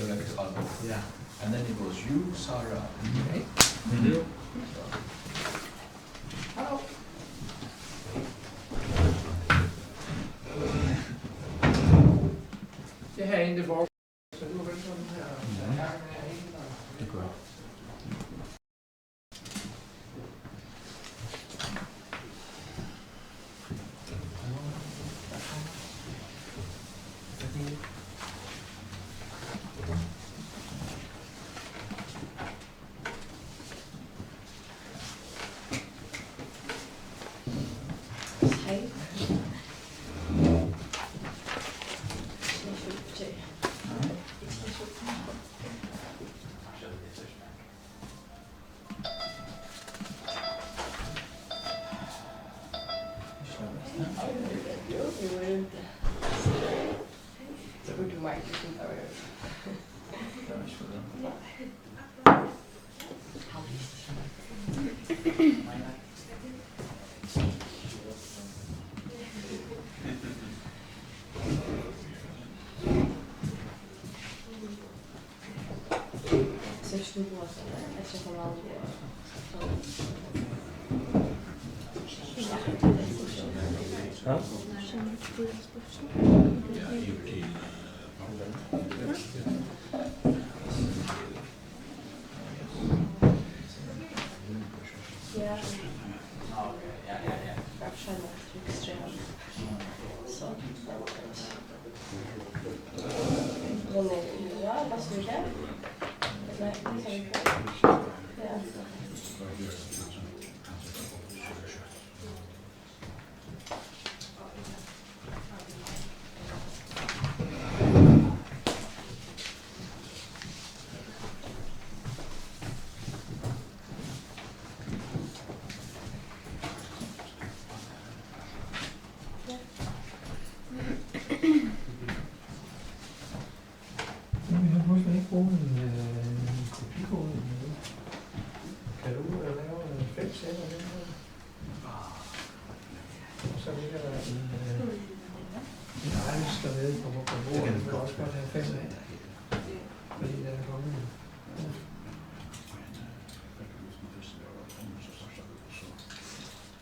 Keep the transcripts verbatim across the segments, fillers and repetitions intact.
Yeah. And then it was you, Sarah, and me. Mm-hmm. Hello. Det her er en af vores, så du er velkommen her. Ja. Det er godt. Hej. Ja. Så. Men, øh, ja, hvad skal vi have? Nej, det kan vi ikke. Ja. Men vi har pludselig ikke brugt en, øh, en kopikode. Kan du, øh, lave, øh, fem sæt af den her? Og så ligger der en, øh, en iris dernede på, på bordet. Det kan vi også godt have fem af. Fordi der er kommet en.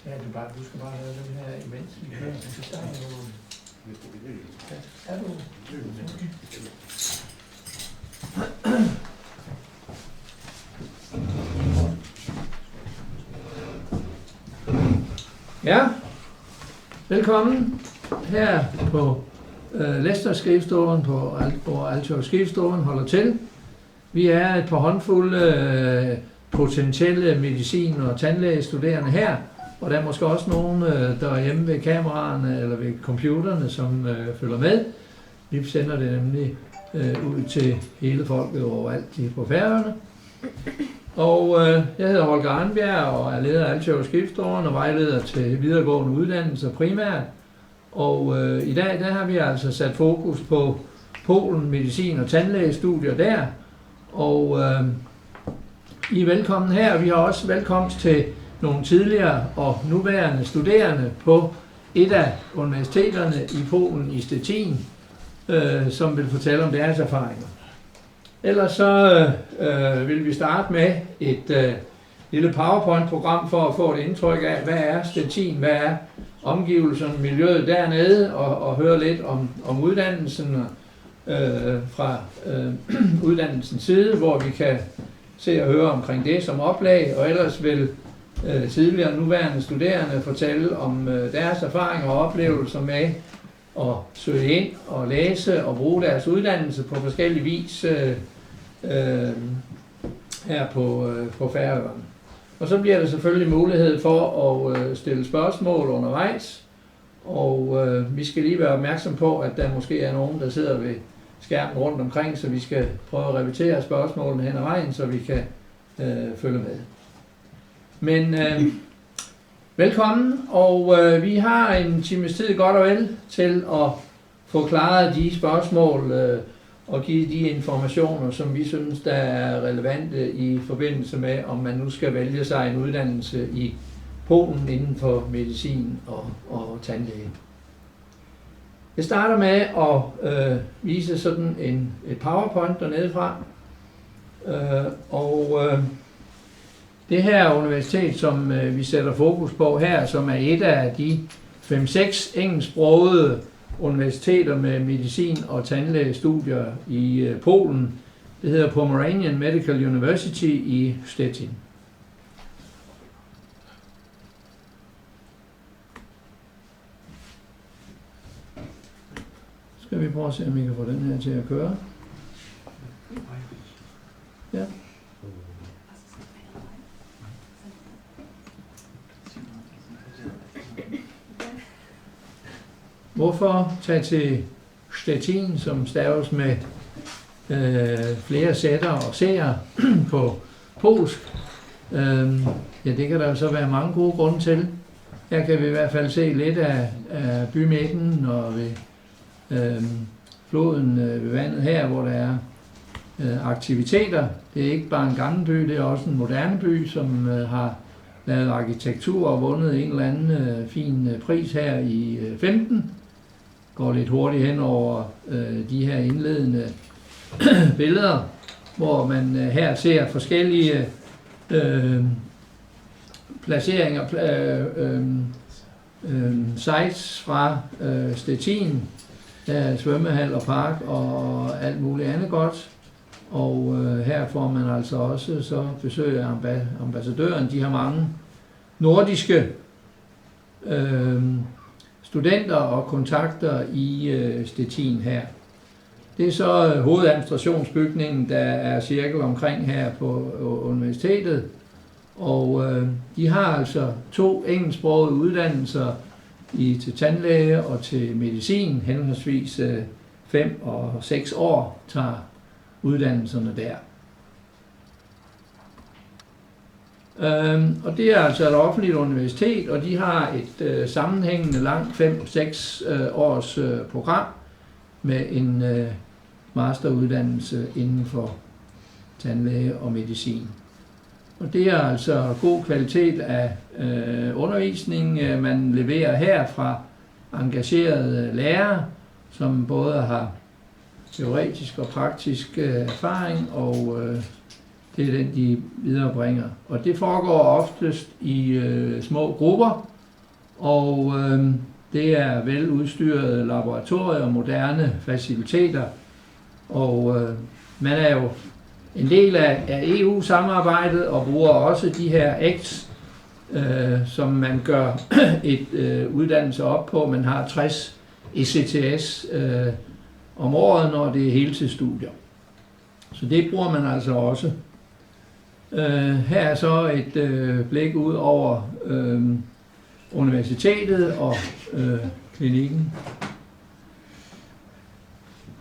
Ja, du bare, du skal bare have den her imens. Ja. Så starter du. Ja, er du? Ja, velkommen her på, øh, Lester-skrivstolen, på Al-, hvor Altor Skrivstolen holder til. Vi er et par håndfulde, øh, potentielle medicin- og tandlægestuderende her, og der er måske også nogen, øh, der er hjemme ved kameraerne eller ved computerne, som, øh, følger med. Vi sender det nemlig, øh, ud til hele folket overalt i, på Færøerne. Og, øh, jeg hedder Holger Arnbjerg og er leder af Altor Skrivstolen og vejleder til videregående uddannelser primært. Og, øh, i dag, der har vi altså sat fokus på Polen, medicin- og tandlægestudier der. Og, øh, I er velkommen her. Vi har også velkomst til nogle tidligere og nuværende studerende på et af universiteterne i Polen, i Stettin, øh, som vil fortælle om deres erfaringer. Ellers så, øh, vil vi starte med et, øh, lille PowerPoint-program for at få et indtryk af, hvad er Stettin, hvad er omgivelserne, miljøet dernede, og, og høre lidt om, om uddannelsen, øh, fra, øh, uddannelsens side, hvor vi kan se og høre omkring det som oplæg, og ellers vil, øh, tidligere og nuværende studerende fortælle om, øh, deres erfaringer og oplevelser med at søge ind og læse og bruge deres uddannelse på forskellig vis, øh, øh, her på, øh, på Færøerne. Og så bliver der selvfølgelig mulighed for at, øh, stille spørgsmål undervejs, og, øh, vi skal lige være opmærksom på, at der måske er nogen, der sidder ved skærmen rundt omkring, så vi skal prøve at repetere spørgsmålene hen ad vejen, så vi kan, øh, følge med. Men, øh, velkommen, og, øh, vi har en times tid godt og vel til at forklare de spørgsmål, øh, og give de informationer, som vi synes, der er relevante i forbindelse med, om man nu skal vælge sig en uddannelse i Polen inden for medicin og, og tandlæge. Jeg starter med at øh, vise sådan en, et PowerPoint dernede fra. Øh, og øh, det her universitet, som øh, vi sætter fokus på her, som er et af de fem-seks engelsksprogede universiteter med medicin- og tandlægestudier i øh, Polen, det hedder Pomeranian Medical University i Stettin. Skal vi prøve at se, om vi kan få den her til at køre? Ja. Hvorfor tage til Stettin, som staves med øh, flere sætter og seer på polsk? Øhm, ja, det kan der jo så være mange gode grunde til. Her kan vi i hvert fald se lidt af, af bymidten og ved øhm, floden øh, ved vandet her, hvor der er øh, aktiviteter. Det er ikke bare en gammel by, det er også en moderne by, som øh, har lavet arkitektur og vundet en eller anden øh, fin øh, pris her i øh, femten. Går lidt hurtigt hen over øh, de her indledende billeder, hvor man øh, her ser forskellige øh, placeringer, pla- øh, øh, øh, sites fra øh, Stettin. Der er svømmehal og park og alt muligt andet godt. Og øh, her får man altså også så besøg af amba- ambassadøren. De har mange nordiske øh, studenter og kontakter i øh, Stettin her. Det er så øh, hovedadministrationsbygningen, der er cirkel omkring her på øh, universitetet. Og øh, de har altså to engelsksprogede uddannelser i til tandlæge og til medicin, henholdsvis øh, fem og seks år tager uddannelserne der. Øhm, og det er altså et offentligt universitet, og de har et øh, sammenhængende langt fem-seks øh, års øh, program med en øh, masteruddannelse inden for tandlæge og medicin. Og det er altså god kvalitet af øh, undervisning, øh, man leverer her fra engagerede lærere, som både har teoretisk og praktisk øh, erfaring, og øh, det er den, de viderebringer. Og det foregår oftest i øh, små grupper, og øh, det er veludstyrede laboratorier og moderne faciliteter. Og øh, man er jo en del af, af E U-samarbejdet og bruger også de her acts, øh, som man gør et øh, uddannelse op på. Man har tres E C T S øh, om året, når det er heltidsstudier. Så det bruger man altså også. Øh, her er så et øh, blik ud over øh, universitetet og øh, klinikken.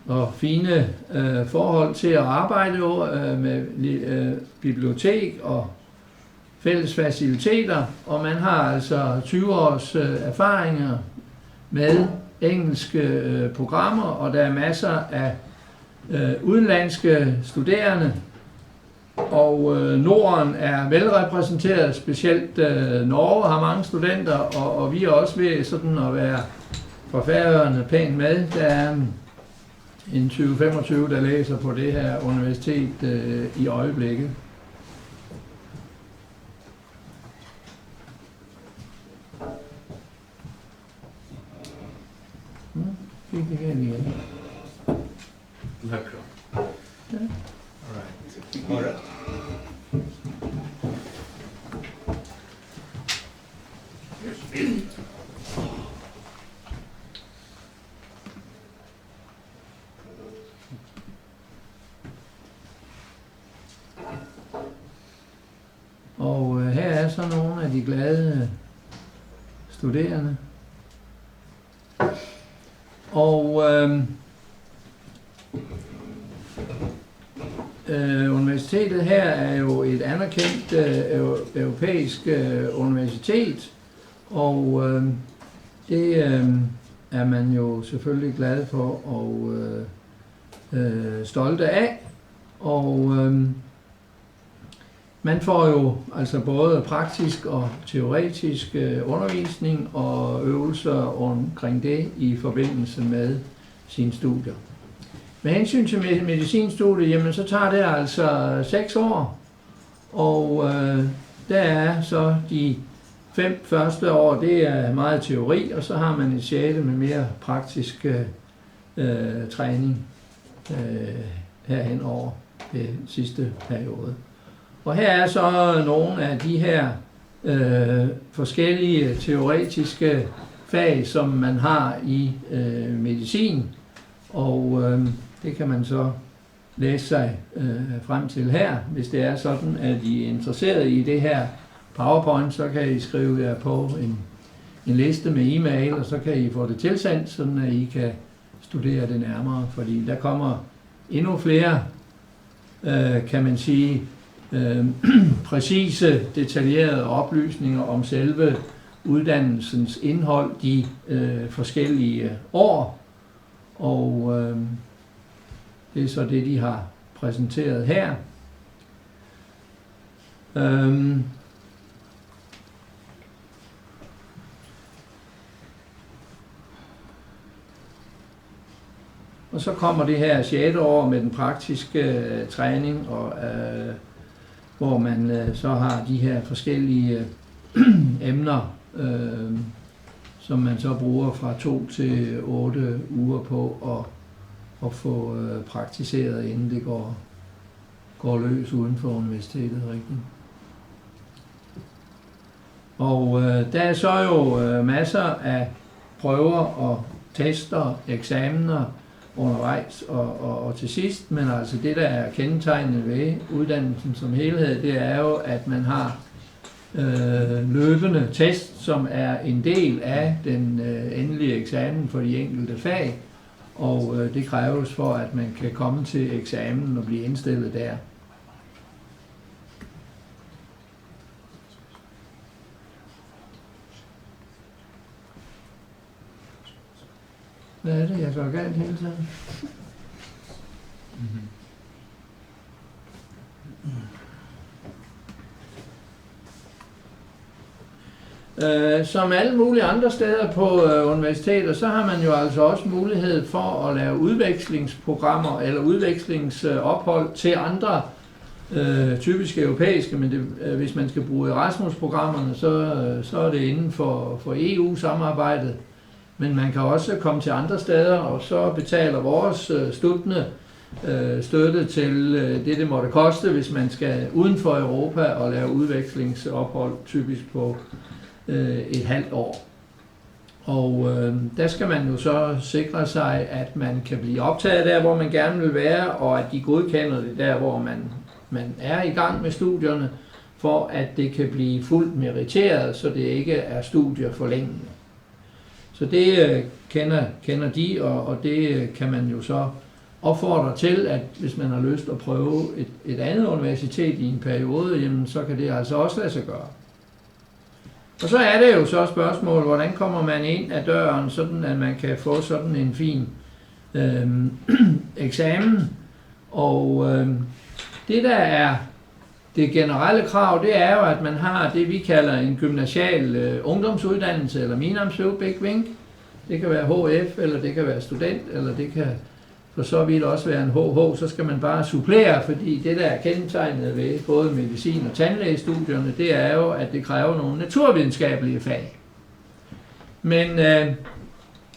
Og fine øh, forhold til at arbejde øh, med øh, bibliotek og fælles faciliteter, og man har altså tyve års øh, erfaringer med engelske øh, programmer, og der er masser af øh, udenlandske studerende, og øh, Norden er velrepræsenteret, specielt øh, Norge har mange studenter, og, og vi er også ved sådan at være fra Færøerne pænt med. Der er en, en tyve femogtyve, der læser på det her universitet øh, i øjeblikket. Hmm? Fik det her igen. D'accord. Ja. All right. All right. Og øh, her er så nogle af de glade studerende. Og øh, øh, universitetet her er jo et anerkendt øh, eu- europæisk øh, universitet, og øh, det øh, er man jo selvfølgelig glad for og øh, øh, stolte af. Og øh, Man får jo altså både praktisk og teoretisk, øh, undervisning og øvelser omkring det i forbindelse med sine studier. Med hensyn til me-, medicinstudiet, jamen, så tager det altså seks år, og, øh, der er så de fem første år, det er meget teori, og så har man et sjette med mere praktisk, øh, øh, træning, øh, herhen over det sidste periode. Og her er så nogle af de her, øh, forskellige teoretiske fag, som man har i, øh, medicin, og, øh, det kan man så læse sig, øh, frem til her. Hvis det er sådan, at I er interesseret i det her PowerPoint, så kan I skrive jer på en, en liste med e-mail, og så kan I få det tilsendt, sådan at I kan studere det nærmere, fordi der kommer endnu flere, øh, kan man sige, øh, præcise, detaljerede oplysninger om selve uddannelsens indhold de, øh, forskellige år. Og, øh, det er så det, de har præsenteret her. Øhm, og så kommer det her sjette år med den praktiske, øh, træning, og, øh, hvor man, øh, så har de her forskellige, øh, emner, øh, som man så bruger fra to til otte uger på at, at få, øh, praktiseret, inden det går, går løs uden for universitetet, rigtigt? Og, øh, der er så jo, øh, masser af prøver og tester, eksamener undervejs og, og, og til sidst, men altså det, der er kendetegnende ved uddannelsen som helhed, det er jo, at man har, øh, løbende test, som er en del af den, øh, endelige eksamen for de enkelte fag, og, øh, det kræves for, at man kan komme til eksamen og blive indstillet der. Hvad er det, jeg gør galt hele tiden? Øh, som alle mulige andre steder på, øh, universiteter, så har man jo altså også mulighed for at lave udvekslingsprogrammer eller udvekslingsophold til andre, øh, typisk europæiske, men det, øh, hvis man skal bruge Erasmus-programmerne, så, øh, så er det inden for, for E U-samarbejdet. Men man kan også komme til andre steder, og så betaler vores, øh, studerende, øh, støtte til, øh, det, det måtte koste, hvis man skal uden for Europa og lave udvekslingsophold, typisk på, øh, et halvt år. Og, øh, der skal man jo så sikre sig, at man kan blive optaget der, hvor man gerne vil være, og at de godkender det der, hvor man, man er i gang med studierne, for at det kan blive fuldt meriteret, så det ikke er studieforlængende. Så det, øh, kender, kender de, og, og det, øh, kan man jo så opfordre til, at hvis man har lyst at prøve et, et andet universitet i en periode, jamen, så kan det altså også lade sig gøre. Og så er det jo så et spørgsmål, hvordan kommer man ind ad døren, sådan at man kan få sådan en fin, øhm, eksamen. Og, øhm, det, der er det generelle krav, det er jo, at man har det, vi kalder en gymnasial, øh, ungdomsuddannelse, eller Miðnámsskúli Bygdvík. Det kan være H F, eller det kan være student, eller det kan for så vidt også være en H H, så skal man bare supplere, fordi det, der er kendetegnet ved både medicin- og tandlægestudierne, det er jo, at det kræver nogle naturvidenskabelige fag. Men, øh,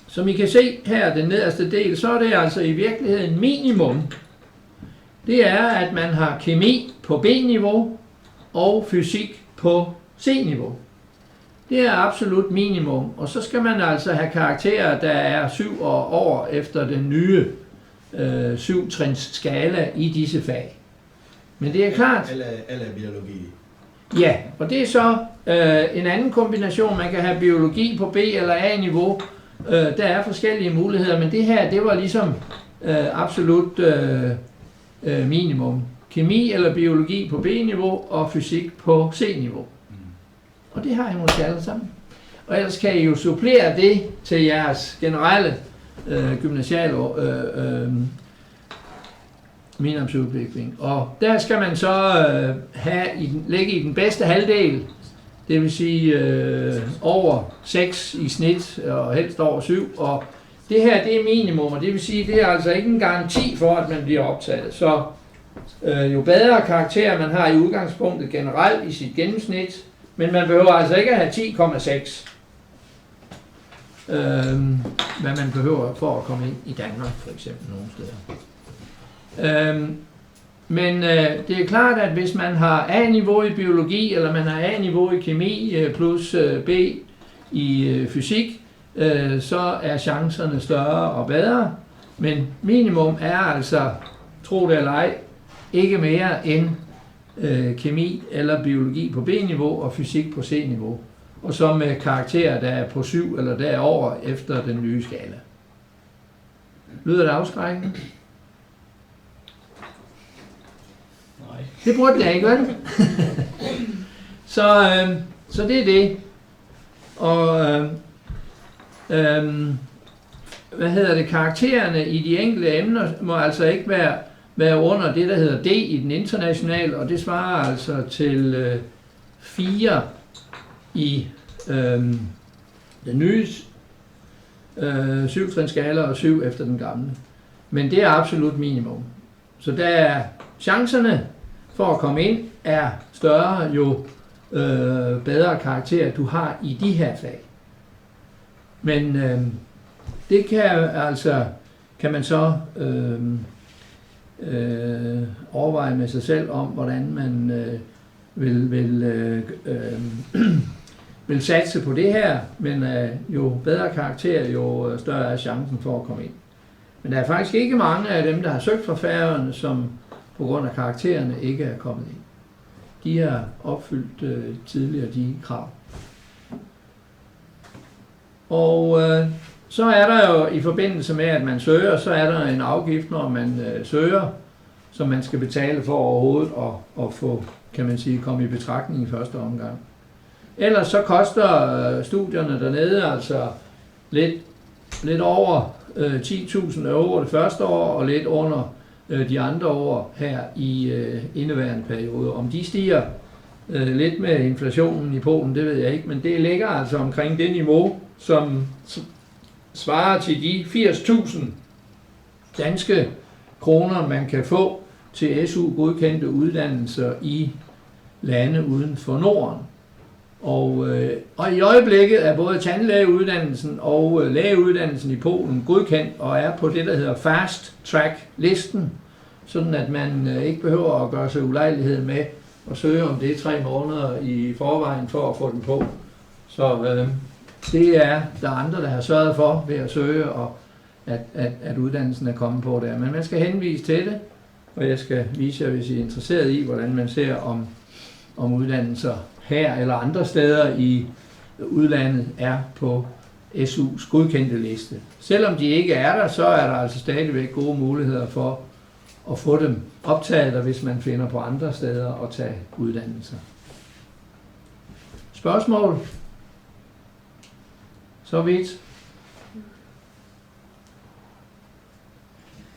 som I kan se her, den nederste del, så er det altså i virkeligheden minimum. Det er, at man har kemi på B-niveau og fysik på C-niveau. Det er absolut minimum, og så skal man altså have karakterer, der er syv og over efter den nye, øh, syv-trins skala i disse fag. Men det er klart. Eller, eller biologi. Ja, og det er så, øh, en anden kombination. Man kan have biologi på B- eller A-niveau. Øh, der er forskellige muligheder, men det her, det var ligesom, øh, absolut, øh, øh, minimum. Kemi eller biologi på B-niveau og fysik på C-niveau. Mm. Og det har I måske alle sammen. Og ellers kan I jo supplere det til jeres generelle, øh, gymnasiale, øh, øh, Minimumsudvikling. Og der skal man så, øh, have i den, ligge i den bedste halvdel, det vil sige, øh, over seks i snit, og helst over syv. Og det her, det er minimum, og det vil sige, det er altså ikke en garanti for, at man bliver optaget. Så, øh, jo bedre karakterer man har i udgangspunktet generelt i sit gennemsnit, men man behøver altså ikke at have ti komma seks, øhm, hvad man behøver for at komme ind i Danmark, for eksempel, nogle steder. Øhm, men, øh, det er klart, at hvis man har A-niveau i biologi, eller man har A-niveau i kemi, øh, plus, øh, B i, øh, fysik, øh, så er chancerne større og bedre. Men minimum er altså, tro det eller ej, ikke mere end, øh, kemi eller biologi på B-niveau og fysik på C-niveau. Og så med karakterer, der er på syv eller derover efter den nye skala. Lyder det afskrækkende? Nej. Det burde det ikke, vel? Så, øhm, så det er det. Og, øhm, øhm, hvad hedder det, karaktererne i de enkelte emner må altså ikke være, være under det, der hedder D i den internationale, og det svarer altså til, øh, fire i, øhm, den nye, øh, syv-trinsskala og syv efter den gamle. Men det er absolut minimum. Så der er chancerne for at komme ind er større, jo, øh, bedre karakter du har i de her fag. Men, øhm, det kan altså, kan man så, øhm, øh, overveje med sig selv om, hvordan man, øh, vil, vil, øh, øh, vil satse på det her, men, øh, jo bedre karakter, jo, øh, større er chancen for at komme ind. Men der er faktisk ikke mange af dem, der har søgt fra Færøerne, som på grund af karaktererne ikke er kommet ind. De har opfyldt, øh, tidligere de krav. Og, øh, så er der jo i forbindelse med, at man søger, så er der en afgift, når man, øh, søger, som man skal betale for overhovedet at, at få, kan man sige, komme i betragtning i første omgang. Ellers så koster, øh, studierne dernede altså lidt, lidt over, øh, ti tusind euro det første år, og lidt under, øh, de andre år her i, øh, indeværende periode. Om de stiger, øh, lidt med inflationen i Polen, det ved jeg ikke, men det ligger altså omkring det niveau, som s-, svarer til de firs tusind danske kroner, man kan få til S U-godkendte uddannelser i lande uden for Norden. Og, øh, og i øjeblikket er både tandlægeuddannelsen og, øh, lægeuddannelsen i Polen godkendt og er på det, der hedder fast track-listen, sådan at man, øh, ikke behøver at gøre sig ulejlighed med at søge om det tre måneder i forvejen for at få den på. Så, øh, det er der andre, der har sørget for ved at søge, og at, at, at uddannelsen er kommet på der. Men man skal henvise til det, og jeg skal vise jer, hvis I er interesseret i, hvordan man ser, om, om uddannelser her eller andre steder i udlandet er på S U's godkendte liste. Selvom de ikke er der, så er der altså stadigvæk gode muligheder for at få dem optaget, hvis man finder på andre steder at tage uddannelser. Spørgsmål? Så vidt.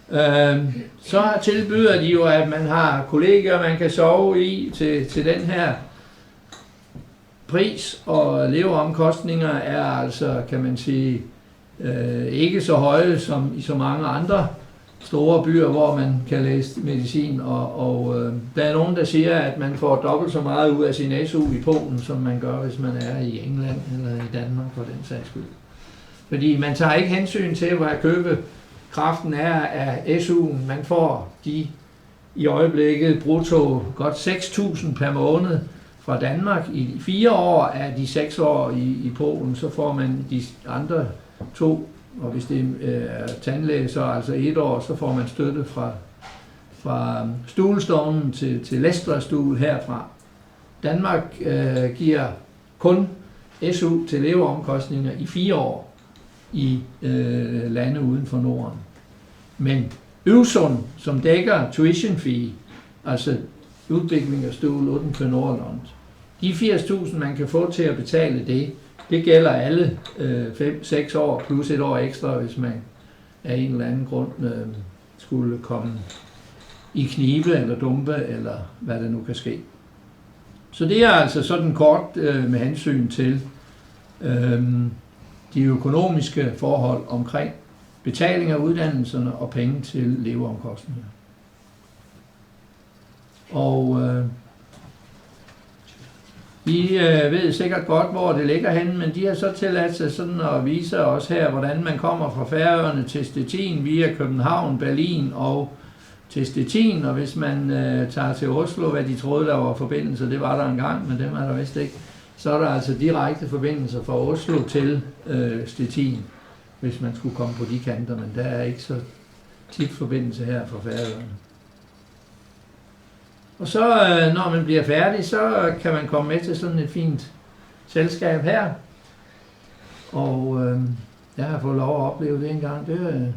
Øhm, så tilbyder de jo, at man har kollegier, man kan sove i til, til den her pris, og leveomkostninger er altså, kan man sige, øh, ikke så høje som i så mange andre store byer, hvor man kan læse medicin, og, og, øh, der er nogen, der siger, at man får dobbelt så meget ud af sin S U i Polen, som man gør, hvis man er i England eller i Danmark for den sags skyld. Fordi man tager ikke hensyn til, hvad købekraften er af S U'en. Man får de i øjeblikket brutto godt seks tusind per måned fra Danmark i fire år. Af de seks år i, i Polen, så får man de andre to, og hvis det er, øh, tandlæge, så altså et år, så får man støtte fra, fra stulestolen til, til læstestol herfra. Danmark, øh, giver kun S U til leveomkostninger i fire år i, øh, lande uden for Norden. Men Øresund, som dækker tuition fee, altså udvikling af stole uden for Nordland, de firs tusind, man kan få til at betale det, det gælder alle, øh, fem, seks år plus et år ekstra, hvis man af en eller anden grund, øh, skulle komme i knibe eller dumpe, eller hvad der nu kan ske. Så det er altså sådan kort, øh, med hensyn til, øhm, de økonomiske forhold omkring betaling af uddannelserne og penge til leveomkostninger. Og, øh, I, øh, ved sikkert godt, hvor det ligger henne, men de har så tilladt sig sådan at vise os her, hvordan man kommer fra Færøerne til Stettin via København, Berlin og til Stettin, og hvis man, øh, tager til Oslo, hvad de troede, der var forbindelser, det var der engang, men dem er der vist ikke, så er der altså direkte forbindelser fra Oslo til, øh, Stettin, hvis man skulle komme på de kanter, men der er ikke så tit forbindelse her fra Færøerne. Og så, øh, når man bliver færdig, så kan man komme med til sådan et fint selskab her. Og, øh, jeg har fået lov at opleve det engang. Det er, øh,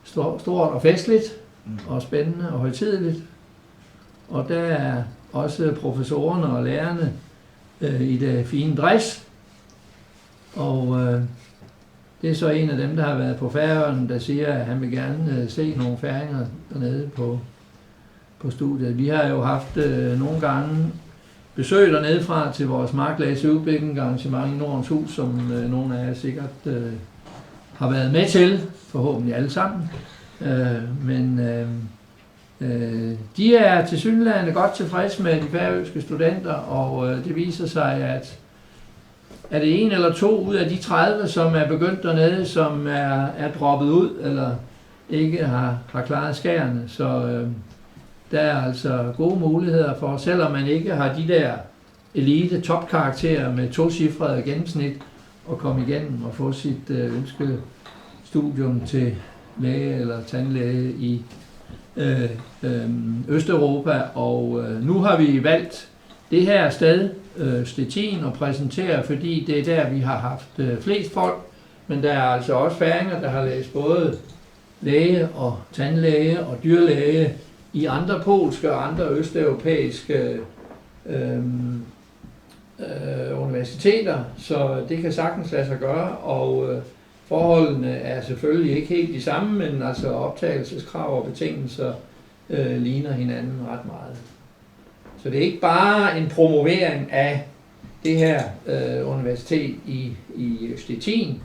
stor-, stort og festligt, mm, og spændende og højtideligt. Og der er også professorerne og lærerne, øh, i det fine dress. Og, øh, det er så en af dem, der har været på Færøerne, der siger, at han vil gerne, øh, se nogle færinger dernede på, på studiet. Vi har jo haft, øh, nogle gange besøg dernede fra til vores Marklæsø Ubik, en arrangement i Nordens Hus, som, øh, nogle af jer sikkert, øh, har været med til, forhåbentlig alle sammen. Øh, men, øh, øh, de er tilsyneladende godt tilfreds med de færøske studenter, og, øh, det viser sig, at er det en eller to ud af de tredive, som er begyndt dernede, som er, er droppet ud, eller ikke har, har klaret skærene. Så, øh, der er altså gode muligheder for, selvom man ikke har de der elite topkarakterer med tocifrede gennemsnit, at komme igennem og få sit, øh, ønskede studium til læge eller tandlæge i, øh, øh, Østeuropa. Og, øh, nu har vi valgt det her sted, øh, Stettin, at præsentere, fordi det er der, vi har haft, øh, flest folk, men der er altså også færinger, der har læst både læge og tandlæge og dyrlæge i andre polske og andre østeuropæiske, øhm, øh, universiteter, så det kan sagtens lade sig gøre, og, øh, forholdene er selvfølgelig ikke helt de samme, men altså optagelseskrav og betingelser, øh, ligner hinanden ret meget. Så det er ikke bare en promovering af det her, øh, universitet i, i Stettin,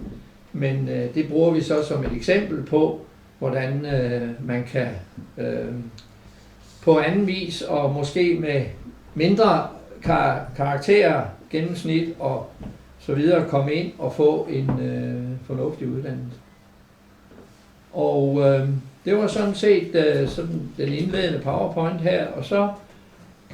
men, øh, det bruger vi så som et eksempel på, hvordan, øh, man kan, øh, på anden vis og måske med mindre kar-, karakterer, gennemsnit og så videre komme ind og få en, øh, fornuftig uddannelse. Og, øh, det var sådan set, øh, sådan den indledende PowerPoint her, og så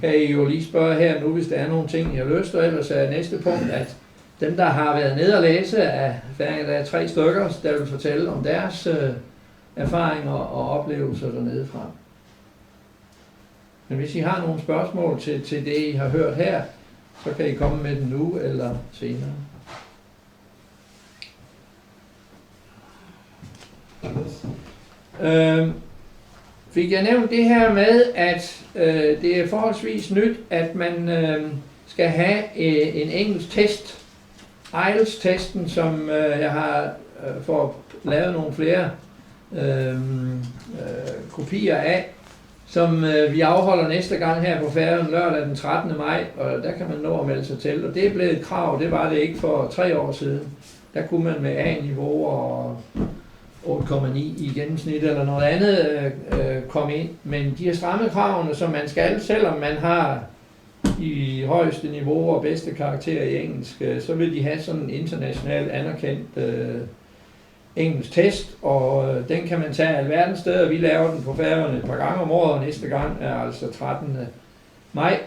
kan I jo lige spørge her nu, hvis der er nogle ting, I har lyst, og ellers er næste punkt, at dem, der har været nede og læse, er, der er tre stykker, der vil fortælle om deres, øh, erfaringer og oplevelser dernede fra. Men hvis I har nogle spørgsmål til, til det, I har hørt her, så kan I komme med dem nu eller senere. Øhm, fik jeg nævnt det her med, at, øh, det er forholdsvis nyt, at man, øhm, skal have, øh, en engelsk test. IELTS-testen, som, øh, jeg har, øh, fået lavet nogle flere, øhm, øh, kopier af, som, øh, vi afholder næste gang her på Færøerne lørdag den trettende maj, og der kan man nå at melde sig til. Og det er blevet et krav, det var det ikke for tre år siden. Der kunne man med A-niveau og otte komma ni i gennemsnit eller noget andet, øh, øh, komme ind. Men de har strammet kravene, så man skal, selvom man har de højeste niveauer og bedste karakterer i engelsk, øh, så vil de have sådan en internationalt anerkendt, øh, engelsk test, og, øh, den kan man tage alverdens steder. Vi laver den på Færøerne et par gange om året, og næste gang er altså trettende maj.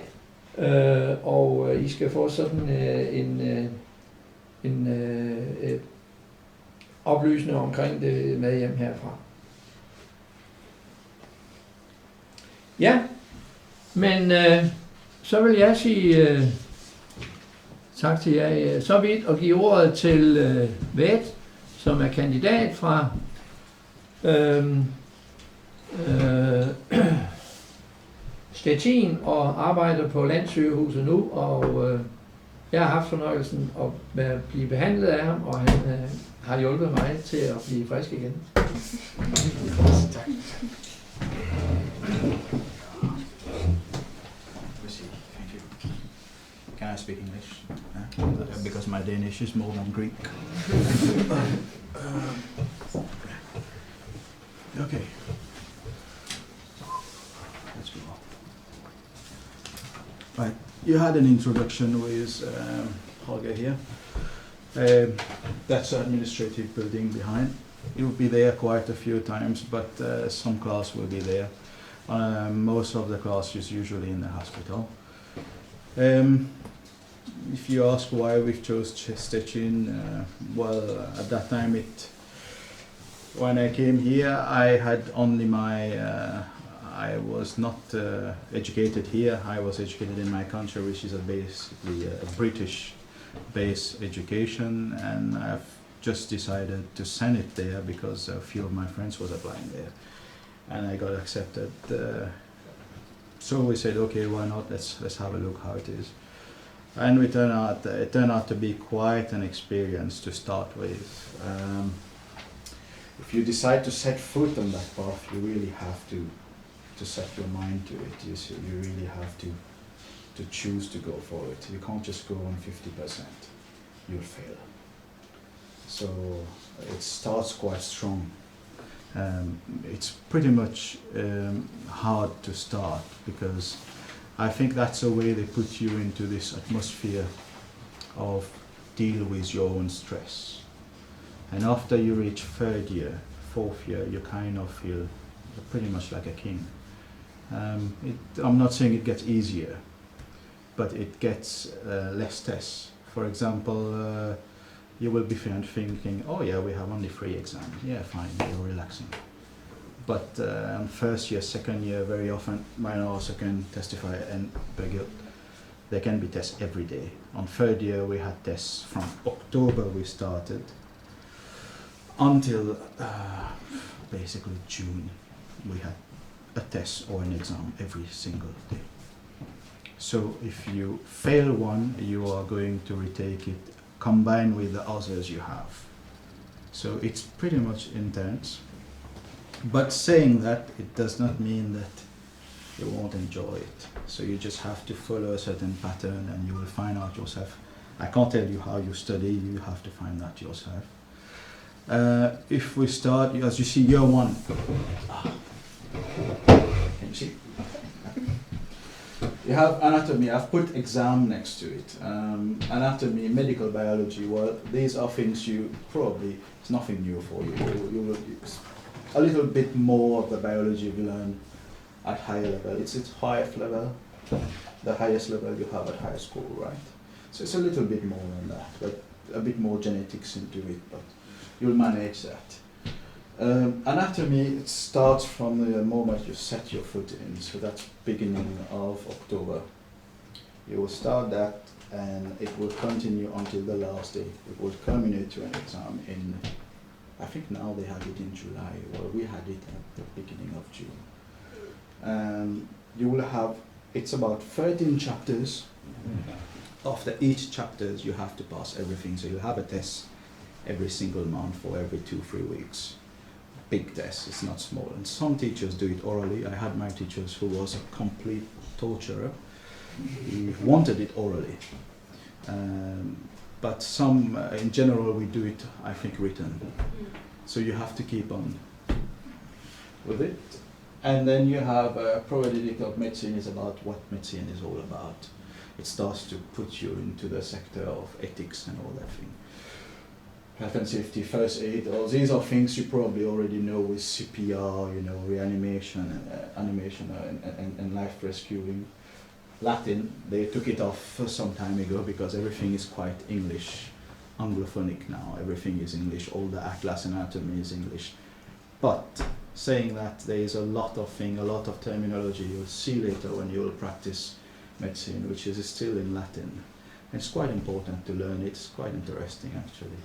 Øh, og, øh, I skal få sådan, øh, en, øh, en, øh, øh, oplysning omkring det med hjem herfra. Ja, men, øh, så vil jeg sige, øh, tak til jer, øh, så vidt, og give ordet til, øh, Vært, som er kandidat fra, øhm, øh, Stettin og arbejder på landssygehuset nu, og, øh, jeg har haft fornøjelsen at være, blive behandlet af ham, og han, øh, har hjulpet mig til at blive frisk igen. Tak. Speak English, yeah? Because my Danish is more than Greek. Okay. Let's go. Right. You had an introduction with um, Holger here. Um, that's an administrative building behind. You'll be there quite a few times, but uh, some class will be there. Uh, most of the class is usually in the hospital. Um, if you ask why we chose Ch- Szczecin, uh, well, at that time it, when I came here, I had only my, uh, I was not uh, educated here. I was educated in my country, which is a basically a British based education, and I've just decided to send it there because a few of my friends was applying there, and I got accepted. Uh, so we said, okay, why not? Let's let's have a look how it is. And we turn out it turned out to be quite an experience to start with. Um, if you decide to set foot on that path, you really have to to set your mind to it. You see, you really have to to choose to go for it. You can't just go on fifty percent. You'll fail. So it starts quite strong. Um, it's pretty much um, hard to start because I think that's the way they put you into this atmosphere of deal with your own stress. And after you reach third year, fourth year, you kind of feel pretty much like a king. Um, it, I'm not saying it gets easier, but it gets uh, less tests. For example, uh, you will be fin- thinking, oh yeah, we have only three exams. Yeah, fine, you're relaxing. But uh, on first year, second year, very often, Marianne also can testify and Birgit, there can be tests every day. On third year, we had tests from October we started until uh, basically June. We had a test or an exam every single day. So if you fail one, you are going to retake it combined with the others you have. So it's pretty much intense. But saying that, it does not mean that you won't enjoy it. So you just have to follow a certain pattern and you will find out yourself. I can't tell you how you study, you have to find that yourself. Uh, if we start, as you see, year one. Ah. Can you see? You have anatomy. I've put exam next to it. Um, anatomy, medical biology. Well, these are things you probably, it's nothing new for you. You, you will, it's a little bit more of the biology we learn at higher level. It's its highest level, the highest level you have at high school, right? So it's a little bit more than that, but a bit more genetics into it, but you'll manage that. Um, anatomy, it starts from the moment you set your foot in, so that's beginning of October. You will start that and it will continue until the last day. It will culminate to an exam in, I think now they have it in July, or we had it at the beginning of June. Um, you will have, it's about thirteen chapters. After each chapters, you have to pass everything. So you have a test every single month or every two, three weeks. Big test, it's not small. And some teachers do it orally. I had my teachers who was a complete torturer. He wanted it orally. Um, but some, uh, in general, we do it, I think, written. So you have to keep on with it. And then you have uh, Prøvedidikk av medisin is about what medicine is all about. It starts to put you into the sector of ethics and all that thing. Health and safety, first aid, all these are things you probably already know with C P R, you know, reanimation, uh, animation uh, and, and, and life rescuing. Latin, they took it off some time ago because everything is quite English, anglophonic now. Everything is English. All the atlas anatomy is English. But saying that, there is a lot of thing, a lot of terminology you'll see later when you will practice medicine, which is still in Latin. It's quite important to learn. It's quite interesting, actually.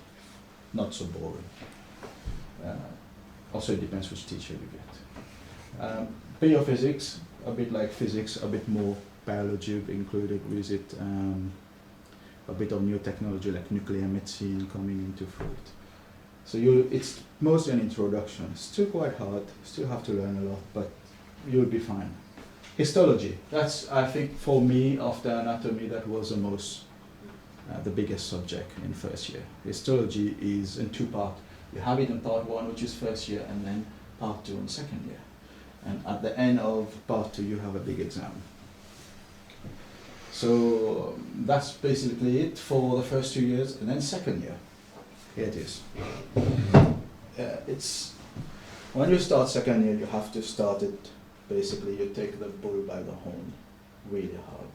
Not so boring. Uh, also, it depends which teacher you get. Um, biophysics, a bit like physics, a bit more biology included with it. Um, a bit of new technology like nuclear medicine coming into fruit. So you, it's mostly an introduction. It's still quite hard, still have to learn a lot, but you'll be fine. Histology, that's, I think, for me, of the anatomy, that was the most, uh, the biggest subject in first year. Histology is in two parts. You have it in part one, which is first year, and then part two in second year. And at the end of part two, you have a big exam. So that's basically it for the first two years, and then second year, here it is. Uh, it's, when you start second year, you have to start it, basically, you take the bull by the horn really hard.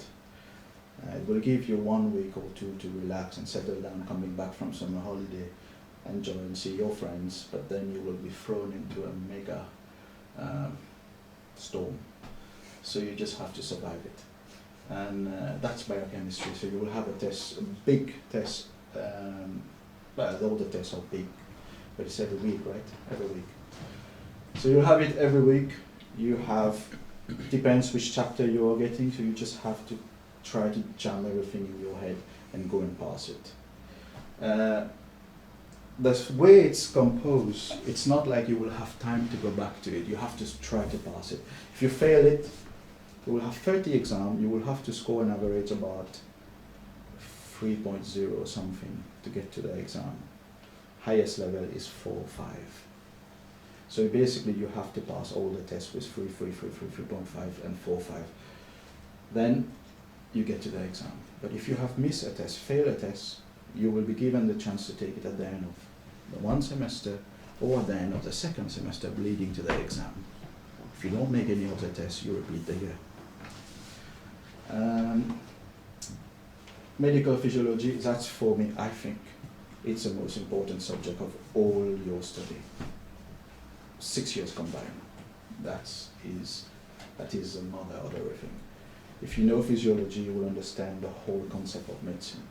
Uh, it will give you one week or two to relax and settle down, coming back from summer holiday, enjoy and see your friends, but then you will be thrown into a mega, um, storm. So you just have to survive it. And, uh, that's biochemistry. So you will have a test, a big test. Um, well, all the tests are big, but it's every week, right? Every week. So you have it every week. You have, depends which chapter you are getting, so you just have to try to jam everything in your head and go and pass it. Uh, the way it's composed, it's not like you will have time to go back to it. You have to try to pass it. If you fail it, you will have thirty exam, you will have to score an average about three point zero or something to get to the exam. Highest level is four, five. So basically, you have to pass all the tests with three, three, three, three, three point five, and four, five. Then you get to the exam. But if you have missed a test, fail a test, you will be given the chance to take it at the end of the one semester or at the end of the second semester leading to the exam. If you don't make any of the tests, you repeat the year. Um, Medical physiology, that's for me, I think, it's the most important subject of all your study. Six years combined. That is, that is the mother of everything. If you know physiology, you will understand the whole concept of medicine,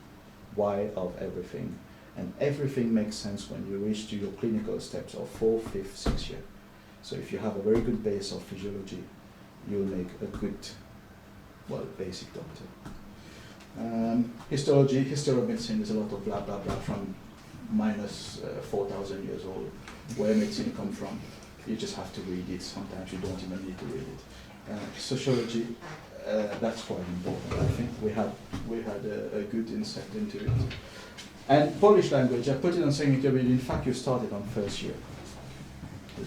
why of everything, and everything makes sense when you reach to your clinical steps of four, fifth, sixth year. So if you have a very good base of physiology, you'll make a good, well, basic doctor. Um, histology, history of medicine is a lot of blah, blah, blah from minus, uh, four thousand years old. Where medicine come from, you just have to read it. Sometimes you don't even need to read it. Uh, sociology, uh, that's quite important. I think we had, we had a, a good insight into it. And Polish language, I put it on second year, but in fact you started on first year.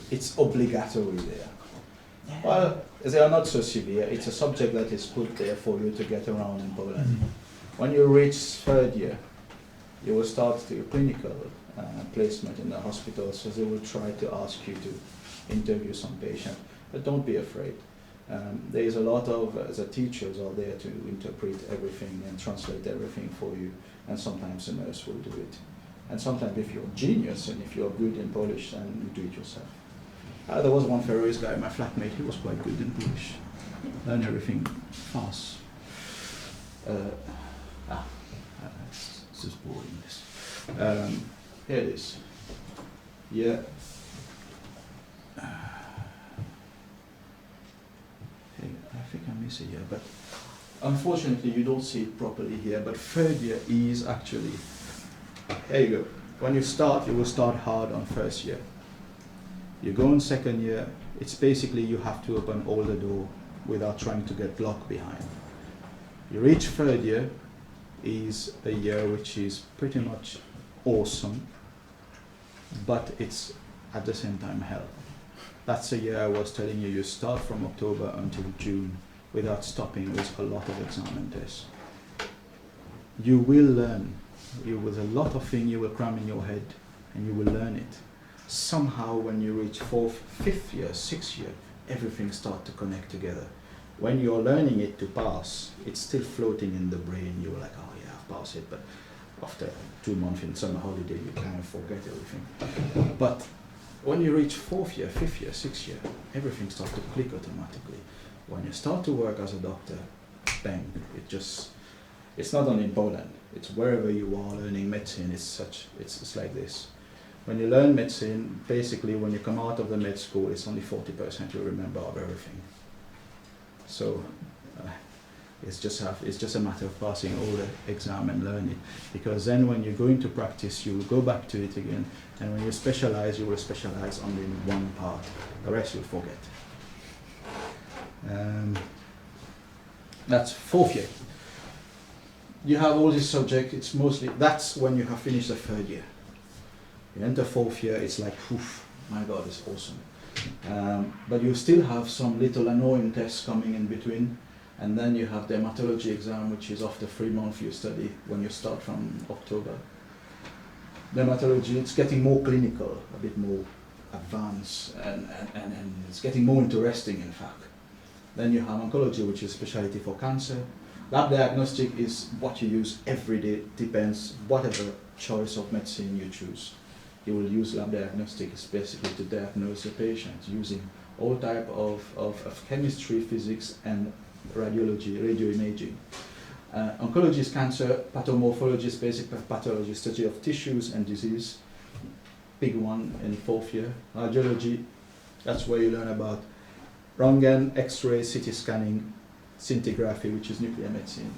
It's obligatory there. Well, they are not so severe. It's a subject that is put there for you to get around in Poland. When you reach third year, you will start your clinical, uh, placement in the hospital, so they will try to ask you to interview some patient. But don't be afraid. Um, there is a lot of, uh, the teachers are there to interpret everything and translate everything for you, and sometimes the nurse will do it. And sometimes if you're genius and if you're good in Polish, then you do it yourself. Uh, there was one Faroese guy, my flatmate, he was quite good in Polish. Learn everything fast. Uh, ah, uh, it's, it's just boring, this. Um, here it is. Yeah. Hey, I think I miss it here, but unfortunately you don't see it properly here, but third year is actually, here you go. When you start, you will start hard on first year. You go in second year, it's basically you have to open all the door without trying to get blocked behind. You reach third year, is a year which is pretty much awesome, but it's at the same time hell. That's the year I was telling you, you start from October until June without stopping with a lot of exam and tests. You will learn. You, with a lot of thing you will cram in your head and you will learn it. Somehow when you reach fourth, fifth year, sixth year, everything start to connect together. When you're learning it to pass, it's still floating in the brain. You're like, "Oh yeah, I've passed it," but after two months in summer holiday, you kind of forget everything. But when you reach fourth year, fifth year, sixth year, everything starts to click automatically. When you start to work as a doctor, bang, it just, it's not only in Poland, it's wherever you are learning medicine, it's such, it's, it's like this. When you learn medicine, basically when you come out of the med school, it's only forty percent you remember of everything. So, uh, it's just have, it's just a matter of passing all the exam and learn it. Because then when you go into practice, you will go back to it again. And when you specialize, you will specialize only in one part. The rest you'll forget. Um, That's fourth year. You have all this subject, it's mostly, that's when you have finished the third year. You enter fourth year, it's like, poof, my God, it's awesome. Um, but you still have some little annoying tests coming in between, and then you have the dermatology exam, which is after three months you study when you start from October. Dermatology, it's getting more clinical, a bit more advanced, and, and, and, and it's getting more interesting, in fact. Then you have oncology, which is specialty for cancer. Lab diagnostic is what you use every day, depends whatever choice of medicine you choose. You will use lab diagnostics basically to diagnose a patient using all type of, of, of chemistry, physics, and radiology, radio imaging. Uh, oncology is cancer, pathomorphology is basic pathology, study of tissues and disease, big one in fourth year. Radiology, that's where you learn about röntgen, X-ray, C T scanning, scintigraphy, which is nuclear medicine.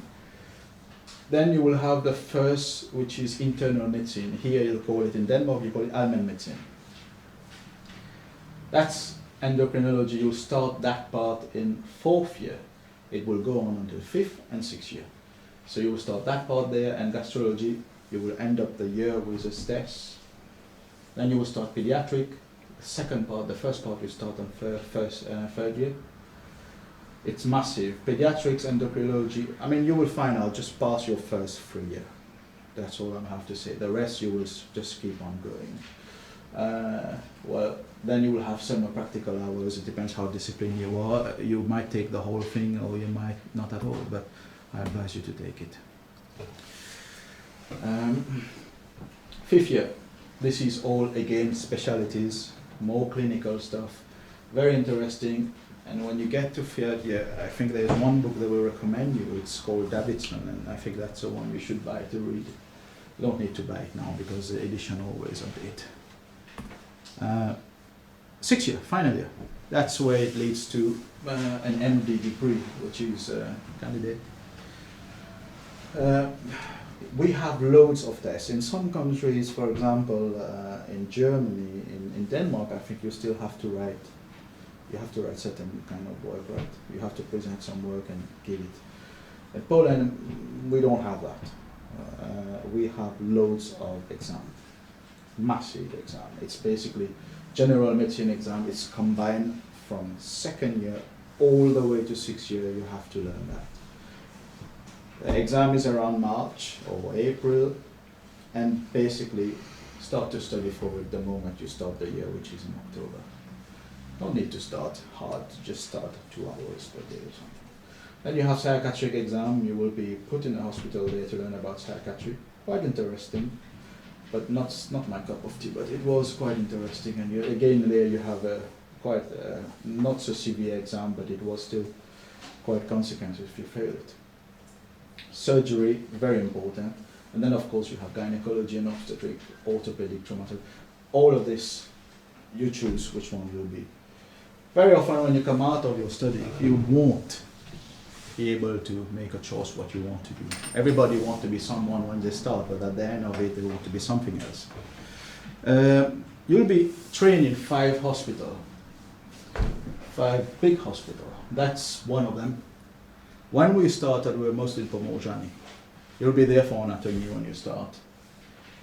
Then you will have the first, which is internal medicine. Here you call it, in Denmark, you call it almen medicine. That's endocrinology. You start that part in fourth year. It will go on until fifth and sixth year. So you will start that part there, and gastrology, you will end up the year with a S T E S. Then you will start pediatric, the second part, the first part you start on fir-, first, uh, third year. It's massive. Pediatrics, endocrinology, I mean, you will find out, just pass your first three year. That's all I have to say. The rest you will s-, just keep on going. Uh, well, then you will have some more practical hours. It depends how disciplined you are. You might take the whole thing or you might not at all, but I advise you to take it. Um, fifth year, this is all again specialties, more clinical stuff, very interesting. And when you get to third year, I think there is one book that we recommend you. It's called Davidson, and I think that's the one you should buy to read. You don't need to buy it now because the edition always update. Uh, sixth year, final year. That's where it leads to, uh, an M D degree, which is, uh, candidate. Uh, we have loads of tests. In some countries, for example, uh, in Germany, in, in Denmark, I think you still have to write, you have to write certain kind of work, right? You have to present some work and give it. In Poland, we don't have that. Uh, we have loads of exams. Massive exam. It's basically general medicine exam. It's combined from second year all the way to sixth year. You have to learn that. The exam is around March or April, and basically start to study for it the moment you start the year, which is in October. No need to start hard, just start two hours per day or something. Then you have psychiatric exam, you will be put in a hospital there to learn about psychiatry. Quite interesting, but not, not my cup of tea, but it was quite interesting. And you, again, there you have a quite, uh, not so severe exam, but it was still quite consequential if you fail it. Surgery, very important. And then, of course, you have gynecology and obstetric, orthopedic, traumatology. All of this, you choose which one will be. Very often when you come out of your study, you won't be able to make a choice what you want to do. Everybody wants to be someone when they start, but at the end of it, they want to be something else. Uh, you'll be trained in five hospital, five big hospital. That's one of them. When we started, we were mostly in Pomorze. You'll be there for anatomy when you start.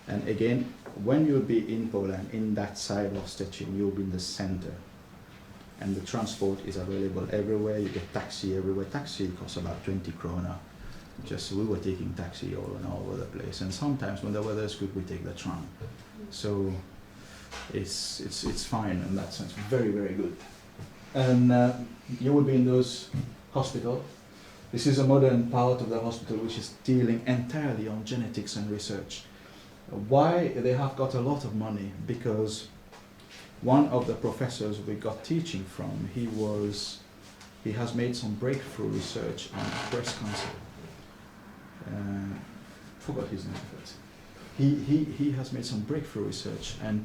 And again, when you'll be in Poland, in that side of Szczecin, you'll be in the center. And the transport is available everywhere. You get taxi everywhere. Taxi costs about twenty krona. Just we were taking taxi all and all over the place. And sometimes when the weather is good, we take the tram. So it's, it's, it's fine in that sense. Very, very good. And, uh, you will be in those hospital. This is a modern part of the hospital which is dealing entirely on genetics and research. Why they have got a lot of money? Because one of the professors we got teaching from, he was, he has made some breakthrough research on breast cancer. Uh, forgot his name, but he, he, he has made some breakthrough research, and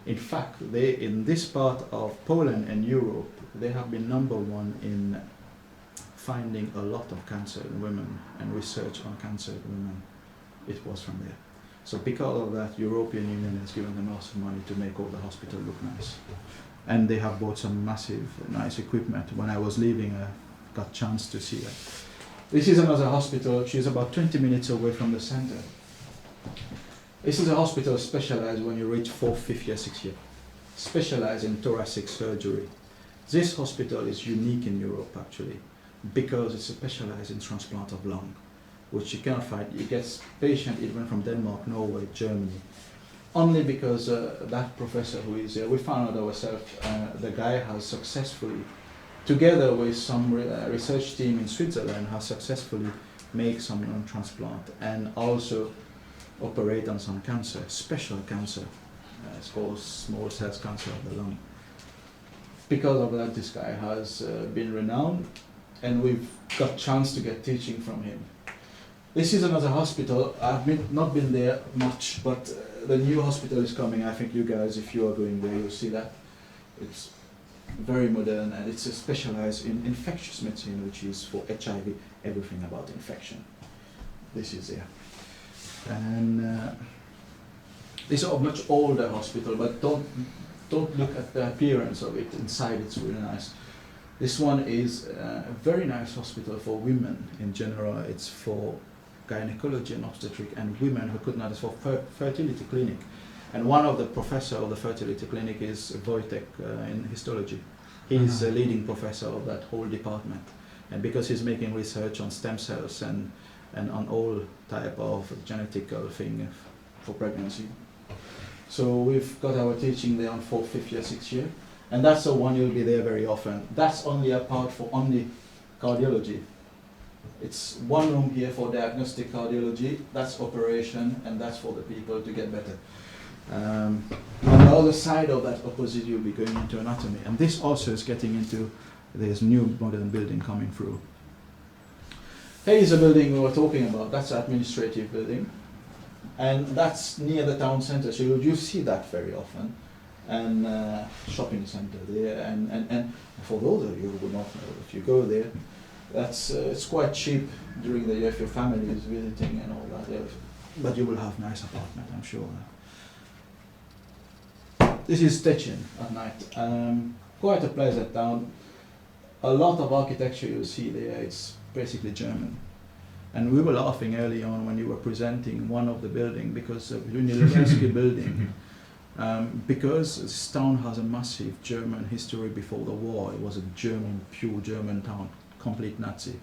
in fact, they, in this part of Poland and Europe, they have been number one in finding a lot of cancer in women and research on cancer in women. It was from there. So because of that, European Union has given them lots of money to make all the hospital look nice. And they have bought some massive, nice equipment. When I was leaving, I got chance to see that. This is another hospital. She's about twenty minutes away from the center. This is a hospital specialized when you reach fourth, fifth year, sixth year. Specialized in thoracic surgery. This hospital is unique in Europe, actually, because it's specialized in transplant of lung, which you cannot find. You get patient even from Denmark, Norway, Germany, only because, uh, that professor who is here, we found out ourselves, uh, the guy has successfully, together with some re-, uh, research team in Switzerland, has successfully made some lung transplant and also operate on some cancer, special cancer. Uh, it's called small cell cancer of the lung. Because of that, this guy has, uh, been renowned, and we've got chance to get teaching from him. This is another hospital. I've been, not been there much, but, uh, the new hospital is coming. I think you guys, if you are going there, you'll see that. It's very modern, and it's specialized in infectious medicine, which is for H I V, everything about infection. This is there. And, uh, this is a much older hospital, but don't, don't look at the appearance of it. Inside, it's really nice. This one is, uh, a very nice hospital for women in general. It's for gynecology and obstetric and women who could not, it's for fer-, fertility clinic. And one of the professor of the fertility clinic is Wojtek, uh, in histology. He's a leading professor of that whole department. And because he's making research on stem cells and, and on all type of genetical thing for pregnancy. So we've got our teaching there on fourth, fifth year, sixth year. And that's the one you'll be there very often. That's only a part for only cardiology. It's one room here for diagnostic cardiology, that's operation, and that's for the people to get better. Um, on the other side of that opposite, you'll be going into anatomy. And this also is getting into this new modern building coming through. Here is a building we were talking about, that's administrative building. And that's near the town center, so you, you see that very often. And, uh, shopping center there, and, and, and for those of you who would not know, if you go there, that's, uh, it's quite cheap during the year if your family is visiting and all that, yeah. But you will have nice apartment, I'm sure. This is Szczecin at night. Um, quite a pleasant town. A lot of architecture you see there, it's basically German. And we were laughing early on when you were presenting one of the building, because, uh, Unileversky building, um, because this town has a massive German history before the war. It was a German, pure German town, complete Nazi.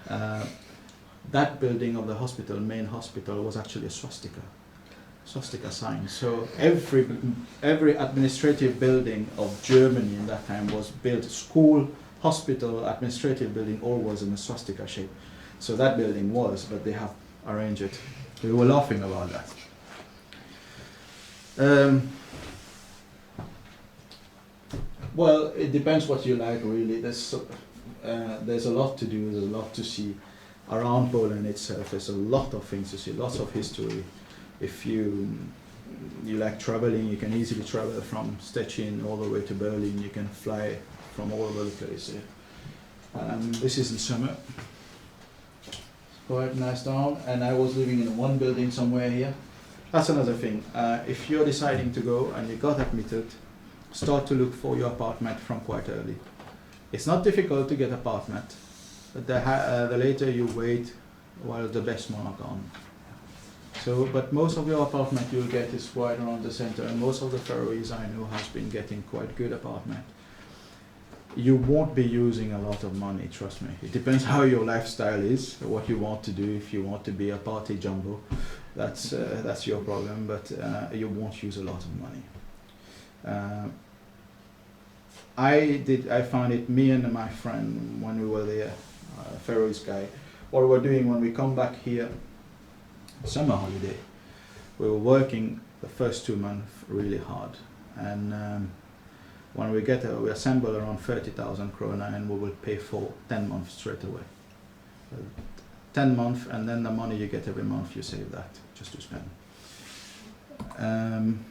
Uh, that building of the hospital, main hospital, was actually a swastika. Swastika sign. So every, every administrative building of Germany in that time was built, school, hospital, administrative building, all was in a swastika shape. So that building was, but they have arranged it. We were laughing about that. Um, Well, it depends what you like, really. There's so, uh, there's a lot to do, there's a lot to see. Around Poland itself, there's a lot of things to see, lots of history. If you, you like traveling, you can easily travel from Szczecin all the way to Berlin. You can fly from all over the place, yeah. Um, this is in summer. Quite nice town, and I was living in one building somewhere here. That's another thing. Uh, if you're deciding to go and you got admitted, start to look for your apartment from quite early. It's not difficult to get apartment, but the ha-, uh, the later you wait, while the best one are gone. So, but most of your apartment you'll get is quite around the center, and most of the Faroese I know has been getting quite good apartment. You won't be using a lot of money, trust me. It depends how your lifestyle is, what you want to do. If you want to be a party jumbo, that's, uh, that's your problem, but, uh, you won't use a lot of money. Uh, I did, I found it, me and my friend, when we were there, uh, Faroese guy, what we were doing when we come back here, summer holiday, we were working the first two months really hard. And, um, when we get there, we assemble around thirty thousand krona and we will pay for ten months straight away. Uh, ten months, and then the money you get every month, you save that just to spend. Um,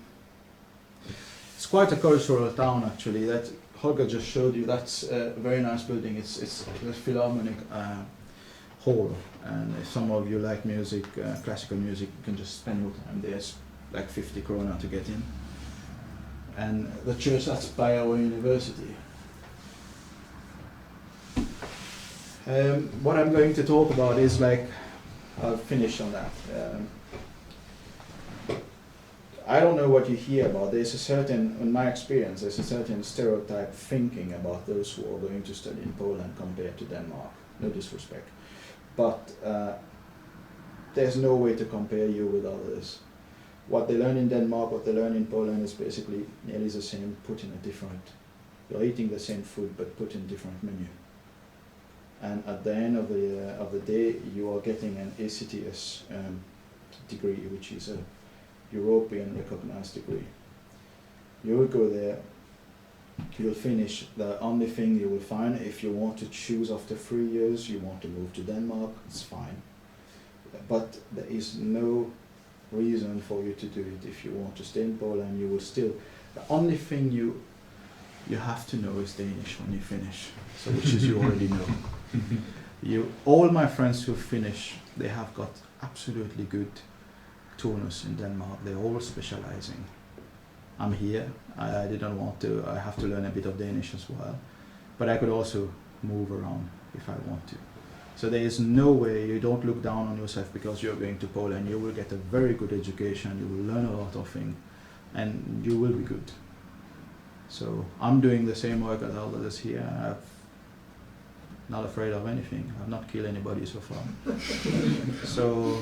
it's quite a cultural town, actually. That Holger just showed you, that's a very nice building. It's, it's the Philharmonic, uh, hall. And if some of you like music, uh, classical music, you can just spend your time there. It's like fifty krona to get in. And the church, that's by our university. Um, what I'm going to talk about is, like, I'll finish on that. Um, I don't know what you hear about. There's a certain, in my experience, there's a certain stereotype thinking about those who are going to study in Poland compared to Denmark. No disrespect. But uh, there's no way to compare you with others. What they learn in Denmark, what they learn in Poland is basically nearly the same, put in a different, you're eating the same food, but put in different menu. And at the end of the, uh, of the day, you are getting an A C T S um, degree, which is a European recognized degree. You will go there, you'll finish. The only thing you will find, if you want to choose after three years, you want to move to Denmark, it's fine. But there is no reason for you to do it. If you want to stay in Poland, you will still. The only thing you you have to know is Danish when you finish, so, which is you already know. You, all my friends who finish, they have got absolutely good turnus in Denmark. They're all specializing. I'm here. I, I didn't want to. I have to learn a bit of Danish as well, but I could also move around if I want to. So there is no way, you don't look down on yourself because you're going to Poland. You will get a very good education. You will learn a lot of things, and you will be good. So I'm doing the same work as others here. I'm not afraid of anything. I've not killed anybody so far. So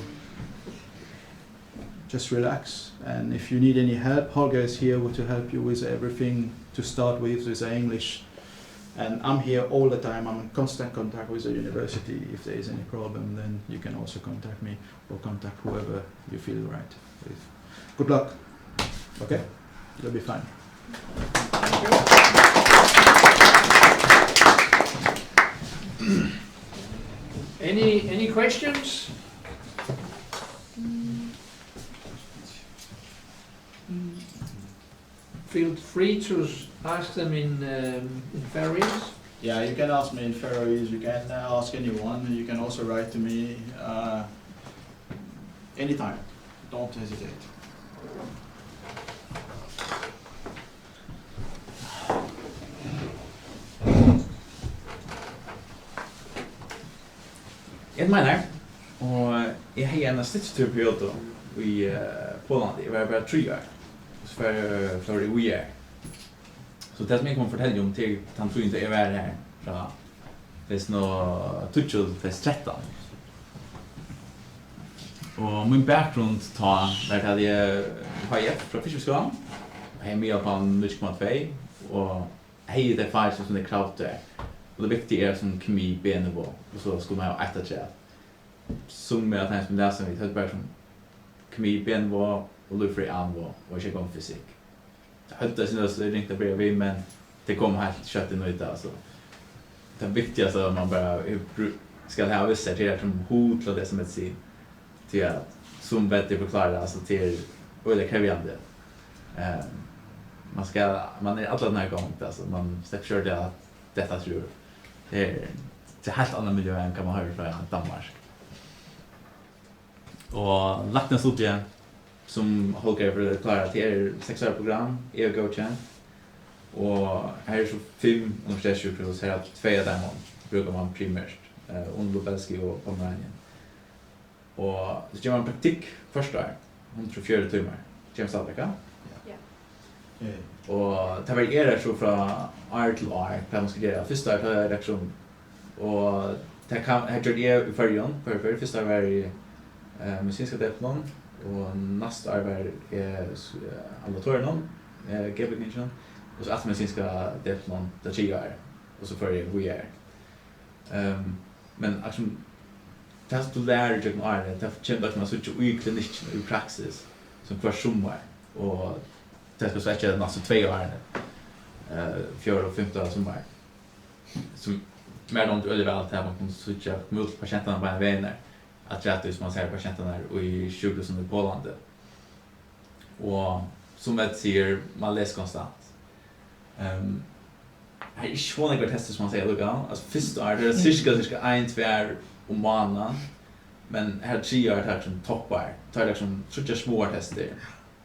just relax. And if you need any help, Holger is here to help you with everything to start with, with the English. And I'm here all the time. I'm in constant contact with the university. If there is any problem, then you can also contact me or contact whoever you feel right with. Good luck. Okay? You'll be fine. Any, any questions? Feel free to ask them in, um, in Faroese. Yeah, you can ask me in Faroese. You can, uh, ask anyone. You can also write to me, uh, anytime. Don't hesitate. Eg meini, og eg hevði eina styttri periódu í, eh, Póllandi. Eg var bara trý ár. So fór, fór eg víðari. So tað, sum eg kann fortelja um, tað er tann tíðin, tá eg var har frá tvey túsund og tíggju til tvey túsund og trettan. Og mín bakgrund tá var tað, at eg, H I F frá Fiskiskúlanum, hevði miðal uppá níggju komma tvey, og hevði tey fak, sum tey kravdu har. Og tað viktiga er, sum, kemi, B-nivå, og so skuldi mann hava eitt afturat. Summi av teimum, sum eg las við, høvdu bara, sum, kemi, B-nivå og lívfrøði A-nivå, og ikki eingong fysikk. Tey høvdu tað, sum tað var ringt at byrja við, men tey komu heilt skjótt inn í tað, altso. Tað viktigasta, at mann bara hevur brú-, skal hava við sær, tað er, sum, hug til at lesa medisin. Tí at, sum Vetti forklárar, altso, tað er øgiliga krevjandi. Ehm, mann skal, mann er alla tíðina í gongd, altso, mann sleppur ikki at detta afturúr. Tað er, tað er heilt annað miljø enn hvat mann hoyrir frá Danmark. Og læknastudiið, sum Holger forklárar, tað er seks ára program, E U-góðkent, og har eru so fimm universitetssjúkrahús, har tvey av teimum brúkar mann primært, eh, Uni Lubelsky og Pomeranien. Og so ger mann praktikk fyrsta ár, hundrað og fjøruti tímar. Kemur stadigvæk, ja? Ja. Eh, og tað varierar so frá ár til ár, hvat mann skal gera. Fyrsta ár, tað er lektion, og tað kann, har gjørdi eg í Føroyum, fyrr, fyrr, fyrsta ár var eg, eh, medisinska deplinum, og næsta ár var eg s-, eh, ambulatorianum, eh, G-bygninginum, og so aftur medisinska deplinum, tað triðja ár, og so fór eg víðari. Ehm, men, altso, tað, sum tú lærir gjøgnum árini, tað kemur tú, altso, at síggja í klinikkini, í praksis, sum hvørt summar, og tað skal so eftir næstu tvey árini, eh, fjórða og fimta summar, sum mær dámdi øgiliga væl, tað, at mann kundi síggja, koma út til patientarnar beinan vegin har, afturat, sum mann sær patientarnar í sjúkrahúsinum í Póllandi. Og sum Ed sigur, mann lesur konstant. Ehm, har er ikki so nógvar testir, sum mann sigur, líka. Altso, fyrsta ár, tað er sirka, sirka ein, tvær um mánaðin, men har triðja ár, tað er, sum, toppar. Tað er, líkasum, tríggjar smáar testir,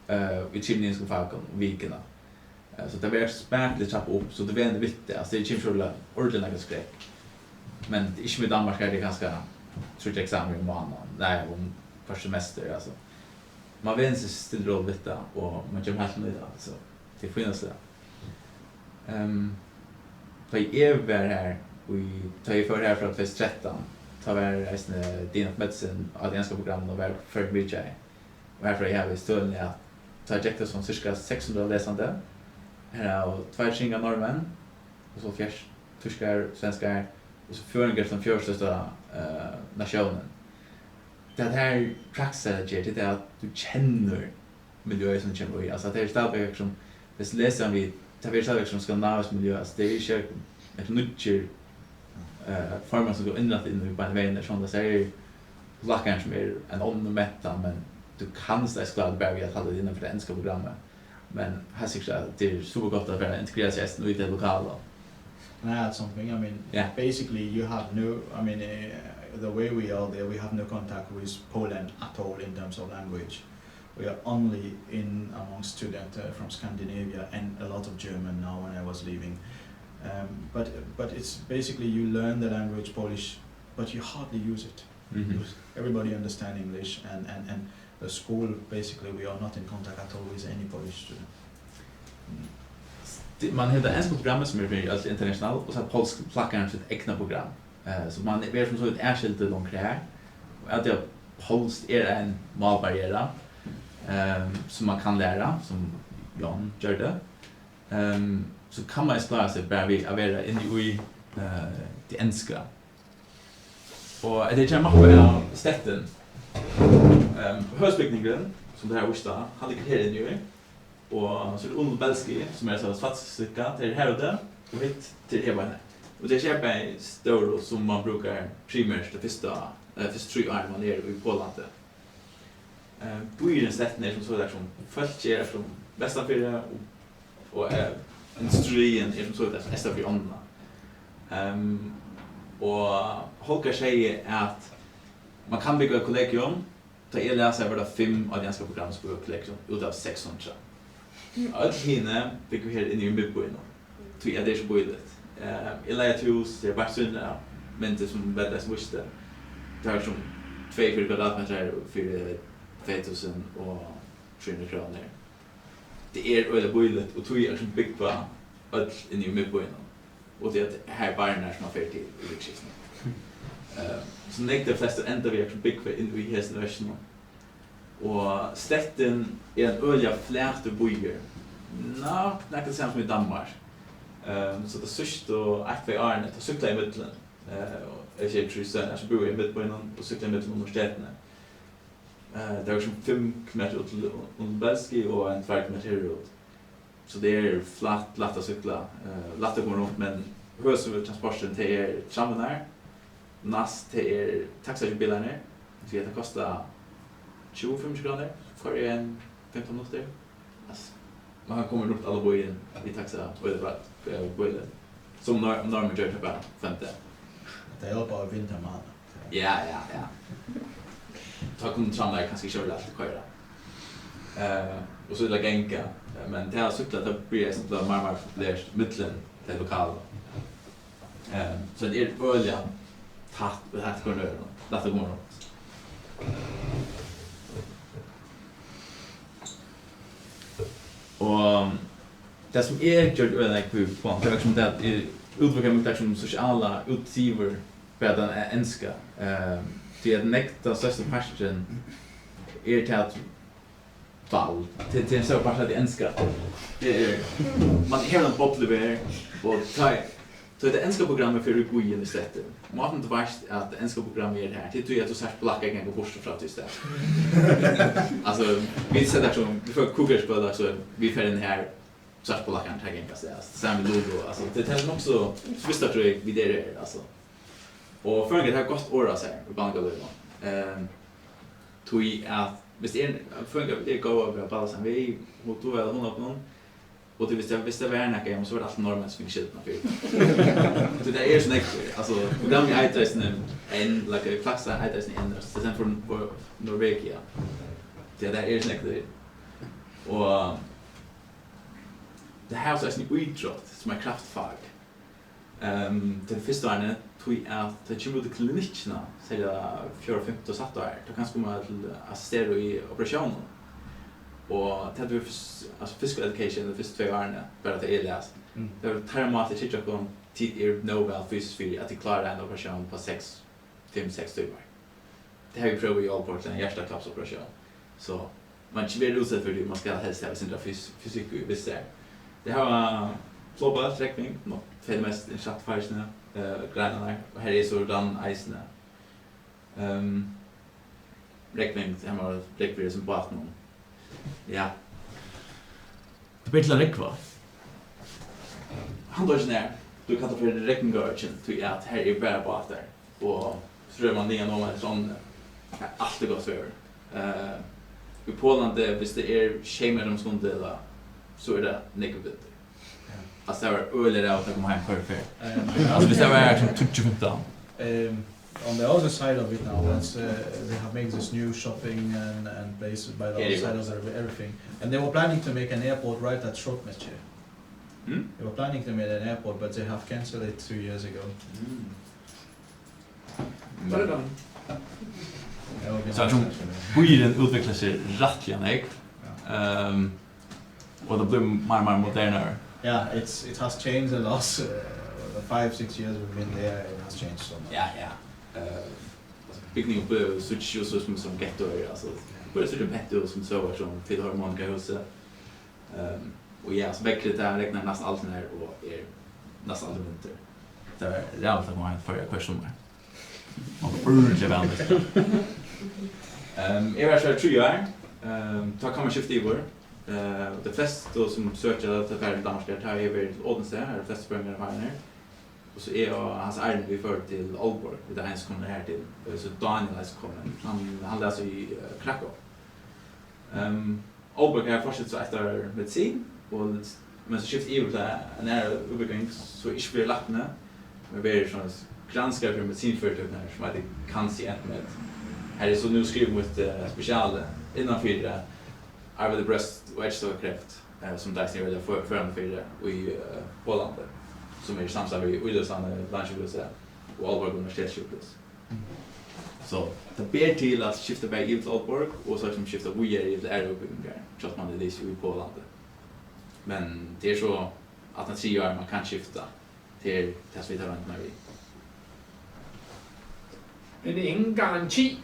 eh, í trimum ymiskum fakum um vikuna. Eh, so tað verður spakuliga trappað upp, so tað verður við tað. Altso, tað kemur so ordiliga, ordiliga nakað skrekk. Men tað er ikki sum í Danmark, har tað er kanska tríggjar eksamener um mánaðin, nei, um hvørt semester, altso. Man venur seg stilla og róligt við tað, og man kemur heilt inn í tað, so tað er fínasta. Ehm, tá eg var har í, tá eg fór har frá tvey túsund og trettan, tá var eisini Dean of Medicine á tí enska programminum og var føroyingur vitjaði. Og harfrá eg havi støðuna at tá gekk tað sum sirka seks hundrað lesandi, harav tveir triðingar norðmenn, og so hálvfjerðs týskar, svenskar, og so føroyingar sum fjórða størsta, eh, natiónin. Tað har Praxis ger, tað er at tú kennir miljøið sum kemur í. Altso, tað er stadigvæk sum, viss lesandi við, tað er stadigvæk sum skandinaviskt miljø, altso, tað er ikki nakrir nýggir, eh, formar sum tú innrættar inn í beinanvegin, er sum tað sigur, polakkarin sum er ein onnur mentan, men tú kanst eisini klára teg bara við at halda teg innanfyri tað enska programmið. Men heilt sikkurt at tað er super gott at vera integrera seg eisini í tað lokala. Can I add something? I mean, yeah, basically, you have no, I mean, uh, the way we are there, we have no contact with Poland at all in terms of language. We are only in among students, uh, from Scandinavia and a lot of German now when I was leaving. Um, but, but it's basically you learn the language Polish, but you hardly use it. Mhm. Everybody understand English, and, and, and the school, basically, we are not in contact at all with any Polish student. Sti-, man hevur tað enska programmið, sum er fyri øll international, og so er polski polakkarin sítt egna program. Eh, so man verður sum so eitt atskildi longur her, og at tað polskt er ein málbarriera, ehm, sum man kann læra, sum Jón gjørdi, ehm, so kann man eisini klára seg bara við at vera inni í, eh, tí enska. Og hetta er ein mappa av Stettin. Ehm, høvuðsbygningurin, sum tað her vísti á, hann liggur her inni í. Og so er tað Unibelski, sum er so svartsúkla, tað er her úti, og hitt, tað er her beint. Og tað er her bæði stóru, sum man brúkar primært tey fyrstu, eh, fyrstu trý árini, man er í Póllandi. Eh, býurin Stettin er sum soleiðis, sum fólk er sum vestanfyri og, og, eh, industriin er sum soleiðis eystan fyri ánna. Ehm, og Holger segði, at man kann búgva í kollegium. Tá eg las, var tað fimm á tí enska programminum, sum búgva í kollegium út av seks hundrað. Øll hini búgva her inni í miðbýnum, tí at tað er so bíligt. Eh, eg leigi eitt hús, tað er beint sum av myndini, sum Bent eisini vísti. Tað er sum tveyogfjøruti kvadratmetrar fyri tvey túsund og trý hundrað krónur. Tað er øgiliga bíligt, og tí er sum búgva øll inni í miðbýnum. Og tað er her barnið, sum man fer til í vikuskiftinum. Eh, so nógv tey flestu enda við at búgva inn í hesum økinum. Og Stettin er ein øgiliga flatur býur. Ná, nakað sama sum í Danmark. Ehm, so tey síðstu eitt, tvey árini, tá súkklaði eg millum, eh, og eg sigi trý støðini, so búði eg í miðbýnum og súkklaði millum universitetini. Eh, tað var sum fimm kilometrar út til Unibelski og ein tveir kilometrar herút. So tað er flatt, lætt at súkkla, eh, lætt at koma runt, men høvuðsliga transporturin, tað er trammurnar, næst tað er taxabilarnir, tí at tað kostar tjúgu, fimmogtjúgu krónur, koyrir ein fimtan minuttir. Altso, man kann koma runt allan býin við taxa, og tað er bara, eh, bíligt. Sum nor-, norðmenn gera tað bara, fem dagar. Tað er bara vintermánað. Ja, ja, ja. Tá kunnu trammurnar kanska ikki ordiliga altíð koyra. Eh, og so er tað ganga. Men tað at súkkla, tað byrjar eisini at blíva meir og meir populært millum tey lokalu. Eh, so tað er øgiliga tætt, tætt hvørjum øðrum. Lætt at koma runt. Og tað sum eg gjørdi øgiliga nógv við, tað var sum tað at eg útvíkkaði mítt, tað sum sosiala út yvir bara tann e-, enska. Ehm, tí at nógv, tann størsti parturin er tað at ball. Tað, tað er ein stórur partur av tí enska. Tað er, man hevur eina boblu her, og tá, tá tað enska programmið fer í býin í Stettin. Mátin tú veitst at tað enska programmið er har, tað er tí at tú sært polakkar ganga burtur frá tí stað. Altso, vit seta sum, vit fáa kúgverksbøl, altso, vit fara inn har, sært polakkarnar, teir ganga avstað, altso, sami Lulu, altso, tað, tað er nokk so, so vist at vit eru her, altso. Og føroyingar hava gott orð á sær í bankalívinum. Ehm, tí at, viss er, føroyingar eru góðir at balla saman við, og tú er hon okkum, og tí viss tað, viss tað var nakað, jamen, so var tað altíð norðmenn sum fingu skyldina fyri tað. Tí tað er so nógv, altso, programmið eitur eisini N, like, Klaksvík eitur eisini N, so tað stendur fyri, fyri Norvegia. Tí tað er so nógv. Og tað hava so eisini ítrótt, sum er kraftfak. Ehm, til fyrstu árini, Tí at tað kemur út í klinikkina, serliga fjórða, fimta og sætta ár, tá kanska koma til at assistera í operatiónum. Og tað er fyrst, altso physical education, tey fyrstu tvey árini, bara tað eg las. Mm. Tað er teirra máti at tryggja okkum, tit eru nóg væl fysiskt fyri, at tit klára ein operatión upp á seks, fimm, seks tímar. Tað havi eg prøvað í Aalborg til ein hjartaklappsoperatión. So, man ikki verður útsett fyri tí, man skal helst hava eitt sindur av fys-, fysikk í við sær. Tey hava flogbólt, rógving, no, tey mest interessantu farini, eh, greinarnar, og har er so rann eisini. Ehm, rógving, har man rógvir í hesum bátinum. Ja. Tað ber til at rógva. Hann dugir ikki nær. Tú kallar fyri rógvingarøkjum, tí at har er bara bátar. Og so rørir man niðan oman eftir ánni. Tað er altíð gott veður. Eh, í Póllandi, viss tað er sjey metrar um sekundið, ella, so er tað nógvur vindur. Ja. Altso, tað var øgiliga ræðuligt at koma heim hvørja ferð. Ja, ja. Altso, viss tað var sum tíggju fimtan. Um, on the other side of it now, that's, uh, they have made this new shopping and, and places by the other side of every-, everything. And they were planning to make an airport right at Shortmesje. Hmm? They were planning to make an airport, but they have cancelled it two years ago. Hmm. But it done. So, altso, býurin útviklar seg rættiliga nógv. Ja. Ehm, og tað blívur meir og meir modernari. Yeah, it's, it has changed the last, uh, five, six years we've been there. It has changed so much. Ja, ja. Eh, altso, bygningar blíva, síggja út sum, sum gettoer, altso, blíva so pent út sum so, sum Filharmonikahúsið. Ehm, og ja, so veðrið, tað regnar næstan aldri nær og er næstan aldri vindur. Tað var ræðuligt at koma heim til Føroyar hvørt summar. Man var ordiliga væl møtt. Ehm, eg var her í trý ár. Ehm, tá kann man skifta yvir. Eh, og tey flestu sum søkja, tey fara til Danmarkar, tá eg var til Odense, har eru flestu føroyingar farin her. Og so eg og Hans Arne, vit fóru til Aalborg, vit eru eisini komnir her til. Eh, so Daniel er eisini komin. Hann, hann les í, eh, Krakow. Ehm, Aalborg, har fortsetti so eftir medisin, og, men so skifti eg yvir til ein annan útbúgving, so ikki blivið lækni, men verið sum granskari fyri medisinfyritøkurnar, sum eitur Kansientmed. Har eg so nú skrivi mítt, eh, spesiali innan fyri, eh, arvlig brjóst- og eggjastokakreft, eh, sum tað eisini er veldig for-, førandi fyri í, eh, Póllandi, sum er í samstarvi við Íløsan, Landsjúkrahúsið og Aalborg Universitetssjúkrahús. So, tað ber til at skifta bæði yvir til Aalborg og so sum skifta víðari yvir til aðrar útbúgvingar, sjálvt um man er lisið í Póllandi. Men tað er so, at tað triðja ár, man kann skifta, tað er tað, sum vit hava roynt við. Men det er ingen garanti.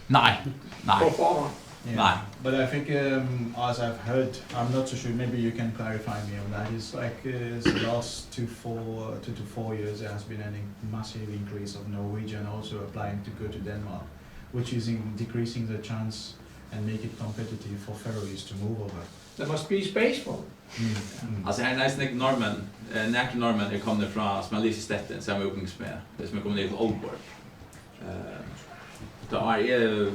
Nei, nei. På forhånd. Yeah. Nei. But I think, um, as I've heard, I'm not so sure, maybe you can clarify me on that. It's like, uh, the last two, four, two to four years, there has been a in-, massive increase of Norwegian also applying to go to Denmark, which is in-, decreasing the chance and make it competitive for Faroese to move over. There must be space for them. Mm, mm. Altso, her eru eisini nógvir norðmenn, eh, nakrir norðmenn eru komnir frá, sum hava lisið Stettin, sama útbúgving sum eg, sum eru komin yvir til Aalborg. Eh, tá eg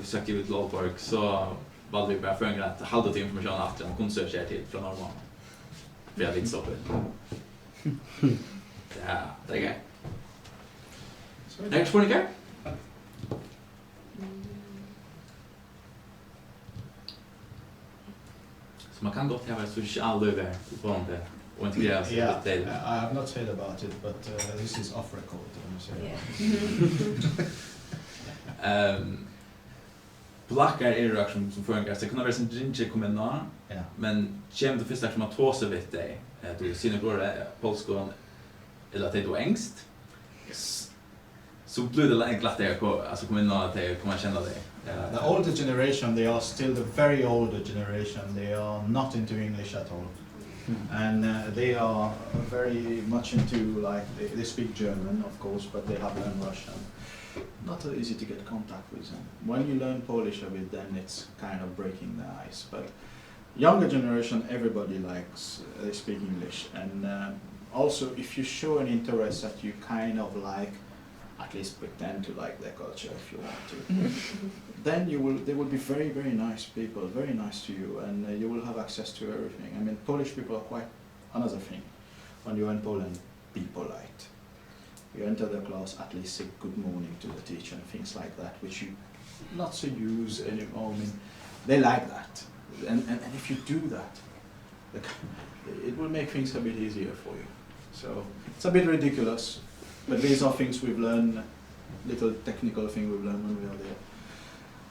søkti yvir til Aalborg, so valdu vit bara føroyingar at halda ta informatiónina aftur, sum man kundi søkja her til frá Norðmonnum. Fyri at vit stoppa. Ja, tað er greitt. Nakrar spurningar? So man kann gott hava eitt sosialt lív her í Póllandi og integrera seg við tey. Yeah, I have not said about it, but, uh, this is off record, let me say. Yeah. Ehm, polakkar eru akkurát sum, sum føroyingar, so tað kann vera eitt sindur ringri at koma inn á, ja, men kemur tú fyrst akkurát at tosa við tey, eh, tú sigur nøkur orð á pólskum, ella tey tosa enskt? Yes. So blívur tað langt lættari at ko-, altso, koma inn á tey, koma at kenna tey. The older generation, they are still the very older generation. They are not into English at all. Hmm. And, uh, they are very much into, like, they, they speak German, of course, but they have learned Russian. Not so easy to get contact with them. When you learn Polish with them, it's kind of breaking the ice. But younger generation, everybody likes, uh, they speak English. And, uh, also, if you show an interest that you kind of like, at least pretend to like their culture if you want to, then you will, they will be very, very nice people, very nice to you, and, uh, you will have access to everything. I mean, Polish people are quite another thing. When you are in Poland, be polite. You enter the class, at least say good morning to the teacher and things like that, which you not so use anymore. I mean, they like that. And, and, and if you do that, the c-, it will make things a bit easier for you. So it's a bit ridiculous, But these are things we've learned, little technical thing we've learned when we are there.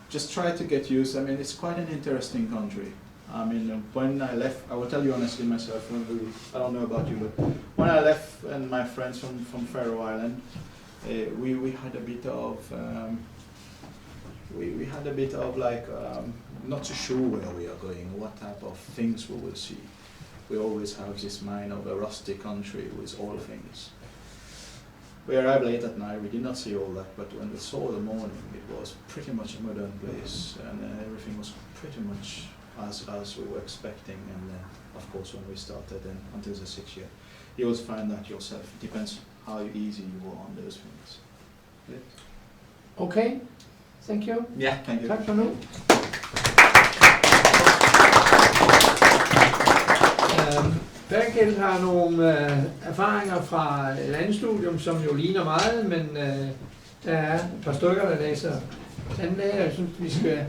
Just try to get used. I mean, it's quite an interesting country. I mean, when I left, I will tell you honestly myself, when we, I don't know about you, but when I left and my friends from, from Faroe Island, uh, we, we had a bit of, um, we, we had a bit of like, um, not so sure where we are going, what type of things we will see. We always have this mind of a rusty country with all things. We arrived late at night, we did not see all that, but when we saw the morning, it was pretty much a modern place, and uh, everything was pretty much as, as we were expecting, and uh, of course when we started and until the sixth year, you will find that yourself. It depends how easy you are on those things. Yes. Okay, thank you. Ja, thank you. Tak for nu. Øhm, Berghild har nogle øh, erfaringer fra landstudium, som jo ligner meget, men øh, der er et par stykker, der læser tandlæge, og jeg synes, vi skal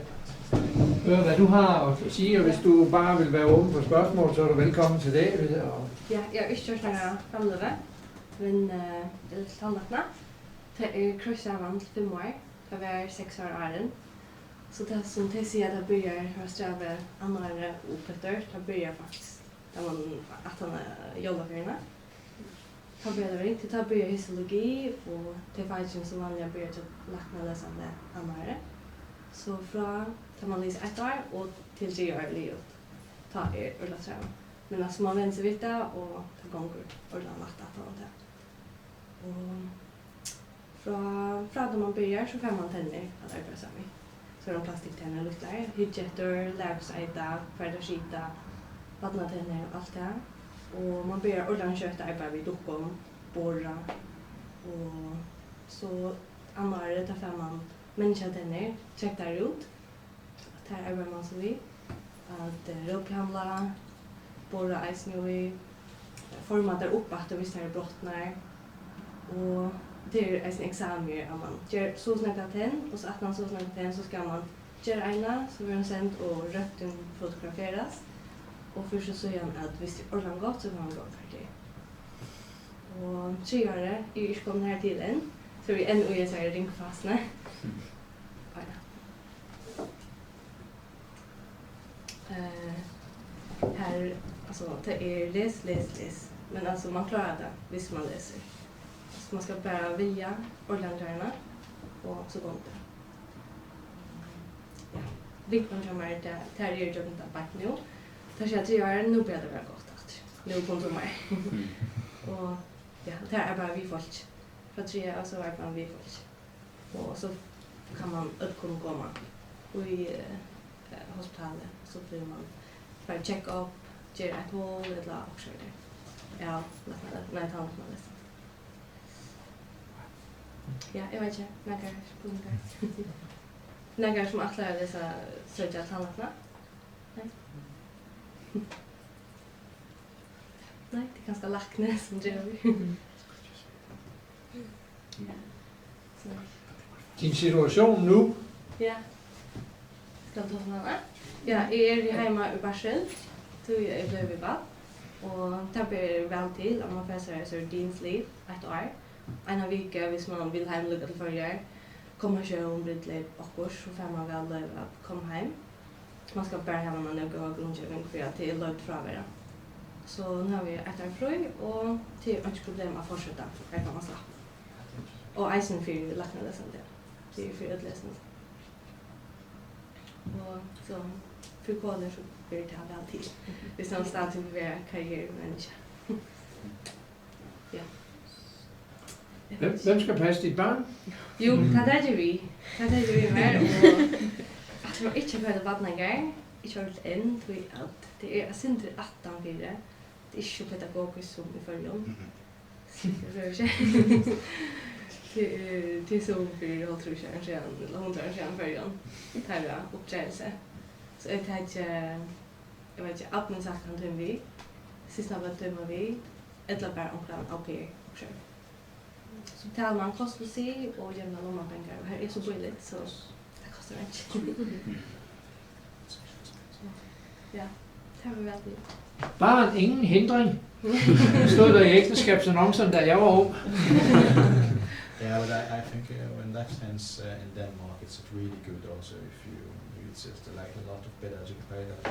høre, hvad du har at sige, og hvis du bare vil være åben for spørgsmål, så er du velkommen til det. Og Ja, eg havi ikki gjørt nakað framløgu, men uh, eg vil til tannlækna. Tað er kroyst saman til fimm ár. Tað var seks ár áðrenn. So tað sum tey siga, tað byrjar, har strævi annað árið og uppeftir, tað byrjar faktiskt, tá man aftan á jólaferiuna. Tá byrjar tað ringt, tí tá byrjar histologi og tey fakin, sum vanliga byrjar til læknalesandi annað árið. So frá tá man lesur eitt ár og til triðja ár er liðugt, tá er øgiliga strævið. Men altso, man venur seg við tað, og tað gongur øgiliga lætt aftan á tað. Og frá, frá tá man byrjar, so fær man tenn at arbeiða saman við. So er tað plastikktennur, lítlar, hyggjur, læruseita, hvar tær sita, barnatenn og alt tað. Og man byrjar ordiliga skjótt at arbeiða við dukkum, bora, og so annað árið, tá fær man menniskjatenn, trekkur tær út, tær arbeiðir man so við at eh, rótplamla, bora eisini í, forma tær upp aftur, hvis tær eru brotnar. Og tað er eisini eksamen, at man ger so og so nógvar tenn, og so aftan á so og so nógvar tenn, so skal man gera eina, so verður hon send og røntgenfotograferast, og fyrst og síðan, at hvis tað er ordiliga gott, so fær man góð karakter. Og triðja árið, eg eri ikki komin har til enn, so eri eg enn í hesari ringfasuni. Bara. Eh, har, altso, tað er les, les, les. Men altso, man klárar tað, hvis man lesur. So man skal bara vilja ordiliga gjarna, og so gongur tað. Ja. Vinkonan hjá mær, tær, tær eru ígjøgnum tað beint nú. Tær siga, at triðja árið, nú byrjar tað at vera gott aftur. Nú er komið summar. Og ja, tær arbeiða við fólki. Frá triðja ár, so arbeiða vit við fólki. Og so kann man øll kunnu koma í eh, hospitalið, so blívur man, fær check-up, ger eitt hol ella okkurt. Ja, nei, tað var næstan. Ja, eg veit ikki, nakrar spurningar? Nakar sum ætlar at lesa, søkja tannlækna? Nei? Nei, tað er kanska lækni sum gevur. Ja. So. Din situation nu? Ja. Skal du tosa um hana? Ja, eg eri heima í barsel, tí eg blívi við barn. Og tað ber væl til, at man fær sær eitt sort dean's leave, eitt ár. Eina viku, hvis man vil heim líka til Føroyar, konfirmatión, brúdleyp, okkurt, so fær man væl loyvi at koma heim. Man skal bara hava eina nóg góða grundgeving fyri, at tað er loyvd frávera. So nú havi eg eitt ár frí, og tað er einki problem at fortseta, har kann man sleppa. Og eisini fyri læknalesandi. Tað er fyri øll lesandi. Og so fyri konur, so ber tað væl til. Hvis man stadig vil vera karrierumenniskja. Ja. Hvem, hvem skal passe dit barn? Jo, tað taki eg við. Tað taki eg við mær, og ætli mær ikki at fara til barnagarð, ikki orðið enn, tí at tað er eitt sindur aftan fyri. Tað er ikki so pedagogiskt sum í Føroyum. Mhm. So tað er ikki, tað er, tað er sum fyri hálvtrýss árum síðan, ella hundrað árum síðan í Føroyum. Teirra uppdragilsi. So eg taki, eg veit ikki, abbi mín sagt, hann tímir við, systkinabørn tíma við, ella bara onkran au pair, okkurt. So betalir man kost og logi og jevna lummapengar, og har er so bíligt, so tað kostar einki. Ja, tað var væl við. Barn ingen hindring. Det stod der i ægteskabsannoncerne, da jeg var ung. Yeah, but I, I think, uh, in that sense, uh, in Denmark, it's really good also if you, it's just like a lot of pedagogical,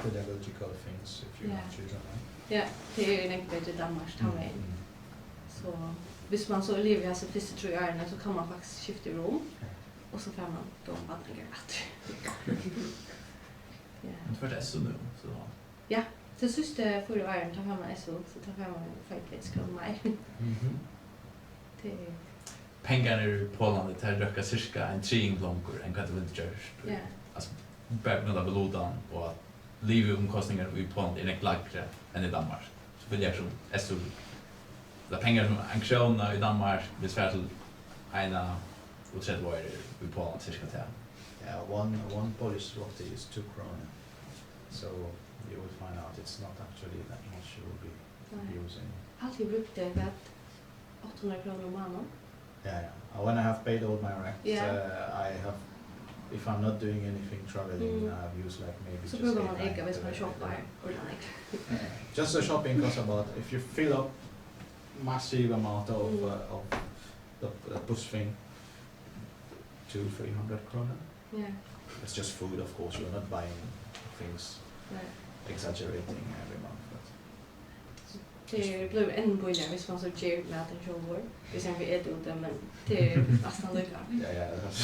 pedagogical things if you Yeah. want to do something. Ja, tað er nógv betri í Danmark, tann vegin. Mm. So, hvis man so livir hasi fyrstu trý árini, so kann man faktiskt skifta um, Ja. Og so fær man tó barnagóð aftur. Ja. Men tú fært S U nú, so Ja, tey síðstu fýra árini, tá fær man S U, so tá fær man feitt vit skulu meir. Mhm. Tað er Pengarnir í Póllandi, teir røkka cirka ein triðing longur enn hvat tú vildi gjørt. Ja. Altso, bara pá grund av valutan og at liviumkostningar í Póllandi er nógv lægri enn í Danmark. So vilja sum S U, ella pengar sum ein króna í Danmark, vil svara til eina og tretivu oyrur í Póllandi, cirka tað. Yeah, one, one Polish zloty is two kroner. So you will find out it's not actually that much you will be Nei. Using. Altíð brúkti eg hvat, átta hundrað krónur um mánaðin? Yeah, yeah. Uh, when I have paid all my rent, Yeah. uh, I have, if I'm not doing anything traveling, Mm. I've used, like, maybe So just brúkar eight, man eyka, nine hvis man thousand. Shoppar, og like. Yeah. Just the shopping costs about, if you fill up massive amount of, Mm. uh, of the, the bus thing, two, three hundred kroner. Yeah. It's just food, of course. We're not buying things, Right. exaggerating every month, but Tað er blivið enn bíligari, hvis man so ger matin sjálvur. Hvis man vil eta úti, men tað er næstan líka. Ja, ja, that's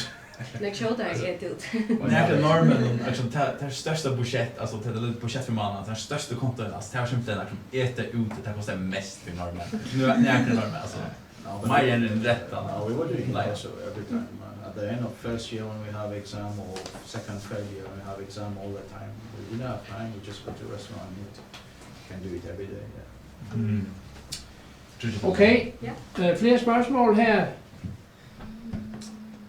Nógv skjótari at eta úti. Nakrir norðmenn, altso, tað, tað størsta budsjett, altso, tað er lítið budsjett fyri mánaðin, tað størsta kontoin, altso, tað var simpelthen, altso, eta úti, tað kostar mest fyri norðmenn. Nú, nakrir norðmenn, altso. No, but Meir enn ein rættan. No, we were doing Like that also every time. Uh, at the end of first year when we have exam or second, third year when we have exam all the time, we didn't have time. We just go to restaurant and eat. Can do it every day. Yeah. Mm. Okay. Ja. Øh, flere spørgsmål her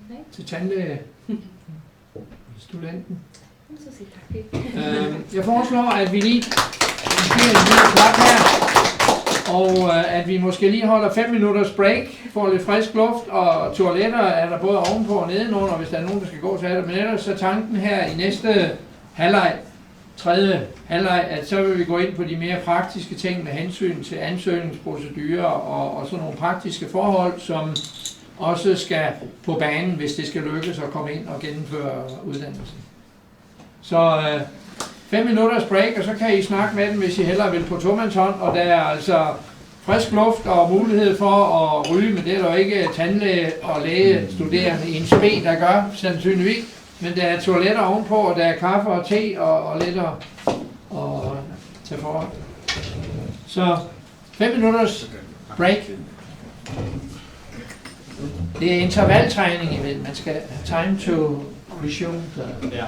Nej. Til tandlægestudenten? Så sig tak. Øhm, jeg foreslår, at vi lige giver en lille klap her, og, øh, at vi måske lige holder fem minutters break, får lidt frisk luft, og toiletter er der både ovenpå og nedenunder, hvis der er nogen, der skal gå, så er der. Men ellers så tanken her i næste halvleg, tredje halvleg, at så vil vi gå ind på de mere praktiske ting med hensyn til ansøgningsprocedurer og, og sådan nogle praktiske forhold, som også skal på banen, hvis det skal lykkes at komme ind og gennemføre uddannelsen. Så, øh, fem minutters break, og så kan I snakke med dem, hvis I hellere vil på tomandshånd, og der er altså frisk luft og mulighed for at ryge, men det er der jo ikke tandlæge og lægestuderende i en spe, der gør, sandsynligvis. Men der er toiletter ovenpå, og der er kaffe og te og, og lidt at, at tage for. Så fem minutters break. Det er intervaltræning, I ved. Man skal have time to resume the Ja.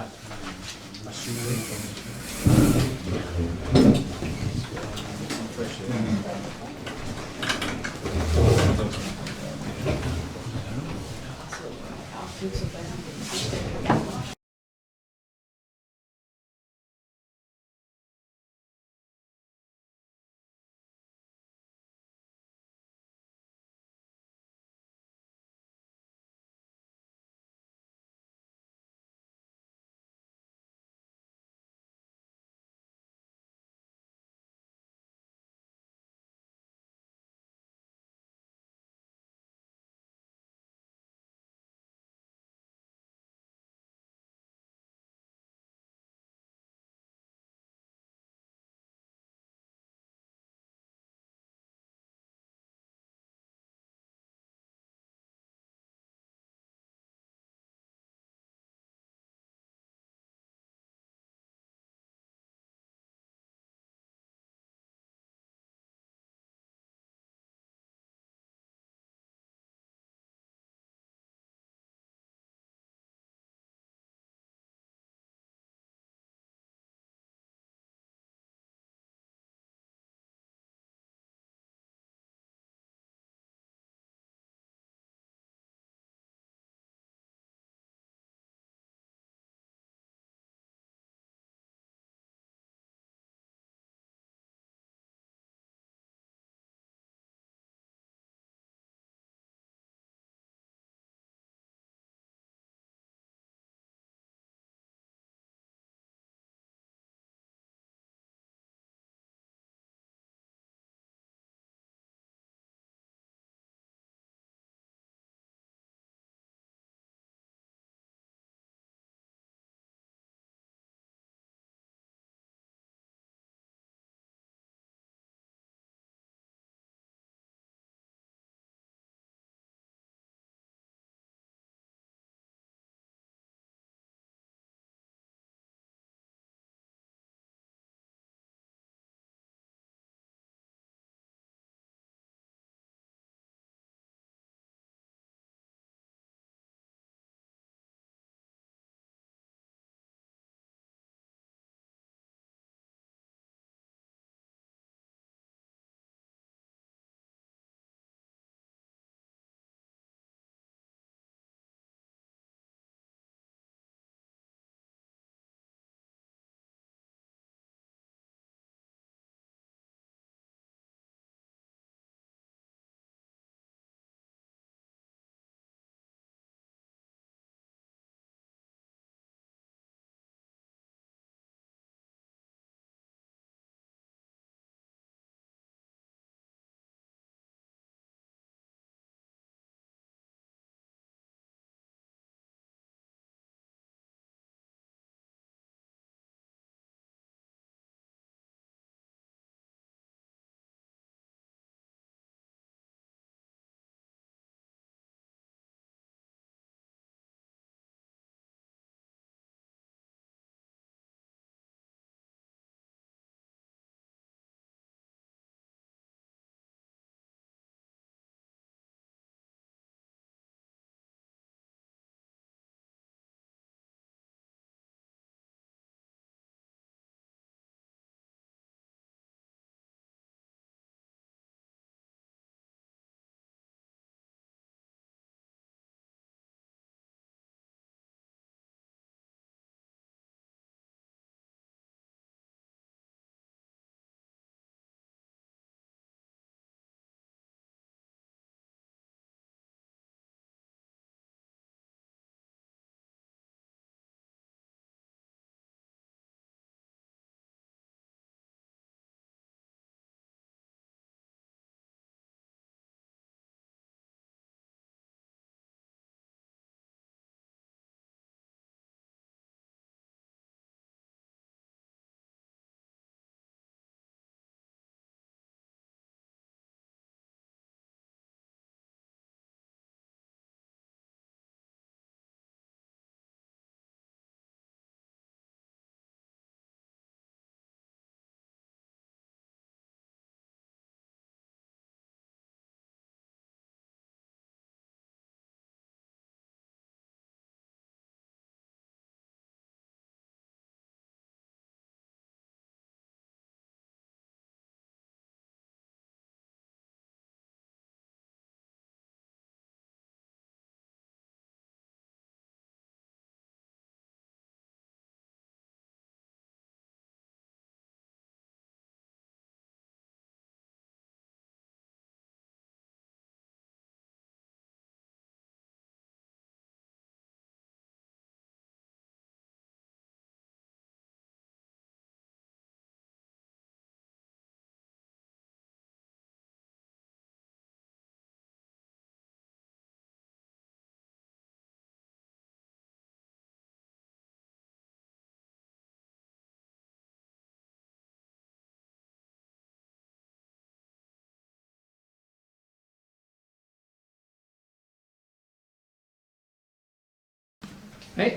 Hey.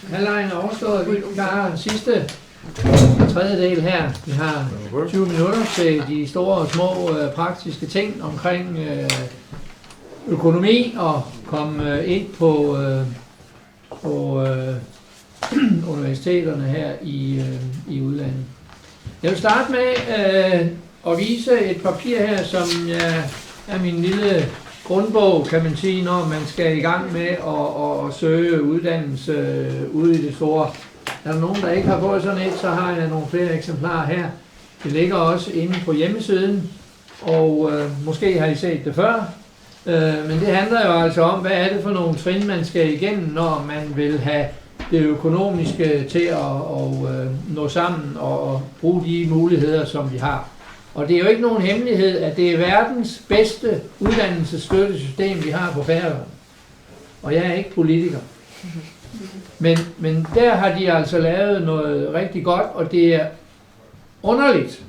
Halvlejen er overstået. Vi klarer sidste tredjedel her. Vi har tyve minutter til de store og små, øh, praktiske ting omkring, øh, økonomi og komme, øh, ind på, øh, på, øh, universiteterne her i, øh, i udlandet. Jeg vil starte med, øh, at vise et papir her, som, ja, er min lille grundbog, kan man sige, når man skal i gang med at, at, at søge uddannelse, øh, ude i det store. Er der nogen, der ikke har fået sådan et, så har jeg nogle flere eksemplarer her. Det ligger også inde på hjemmesiden, og, øh, måske har I set det før. Øh, men det handler jo altså om, hvad er det for nogle trin, man skal igennem, når man vil have det økonomiske til at, at, øh, nå sammen og, og bruge de muligheder, som vi har. Og det er jo ikke nogen hemmelighed, at det er verdens bedste uddannelsesstøttesystem, vi har på Færøerne. Og jeg er ikke politiker. Men, men der har de altså lavet noget rigtig godt, og det er underligt,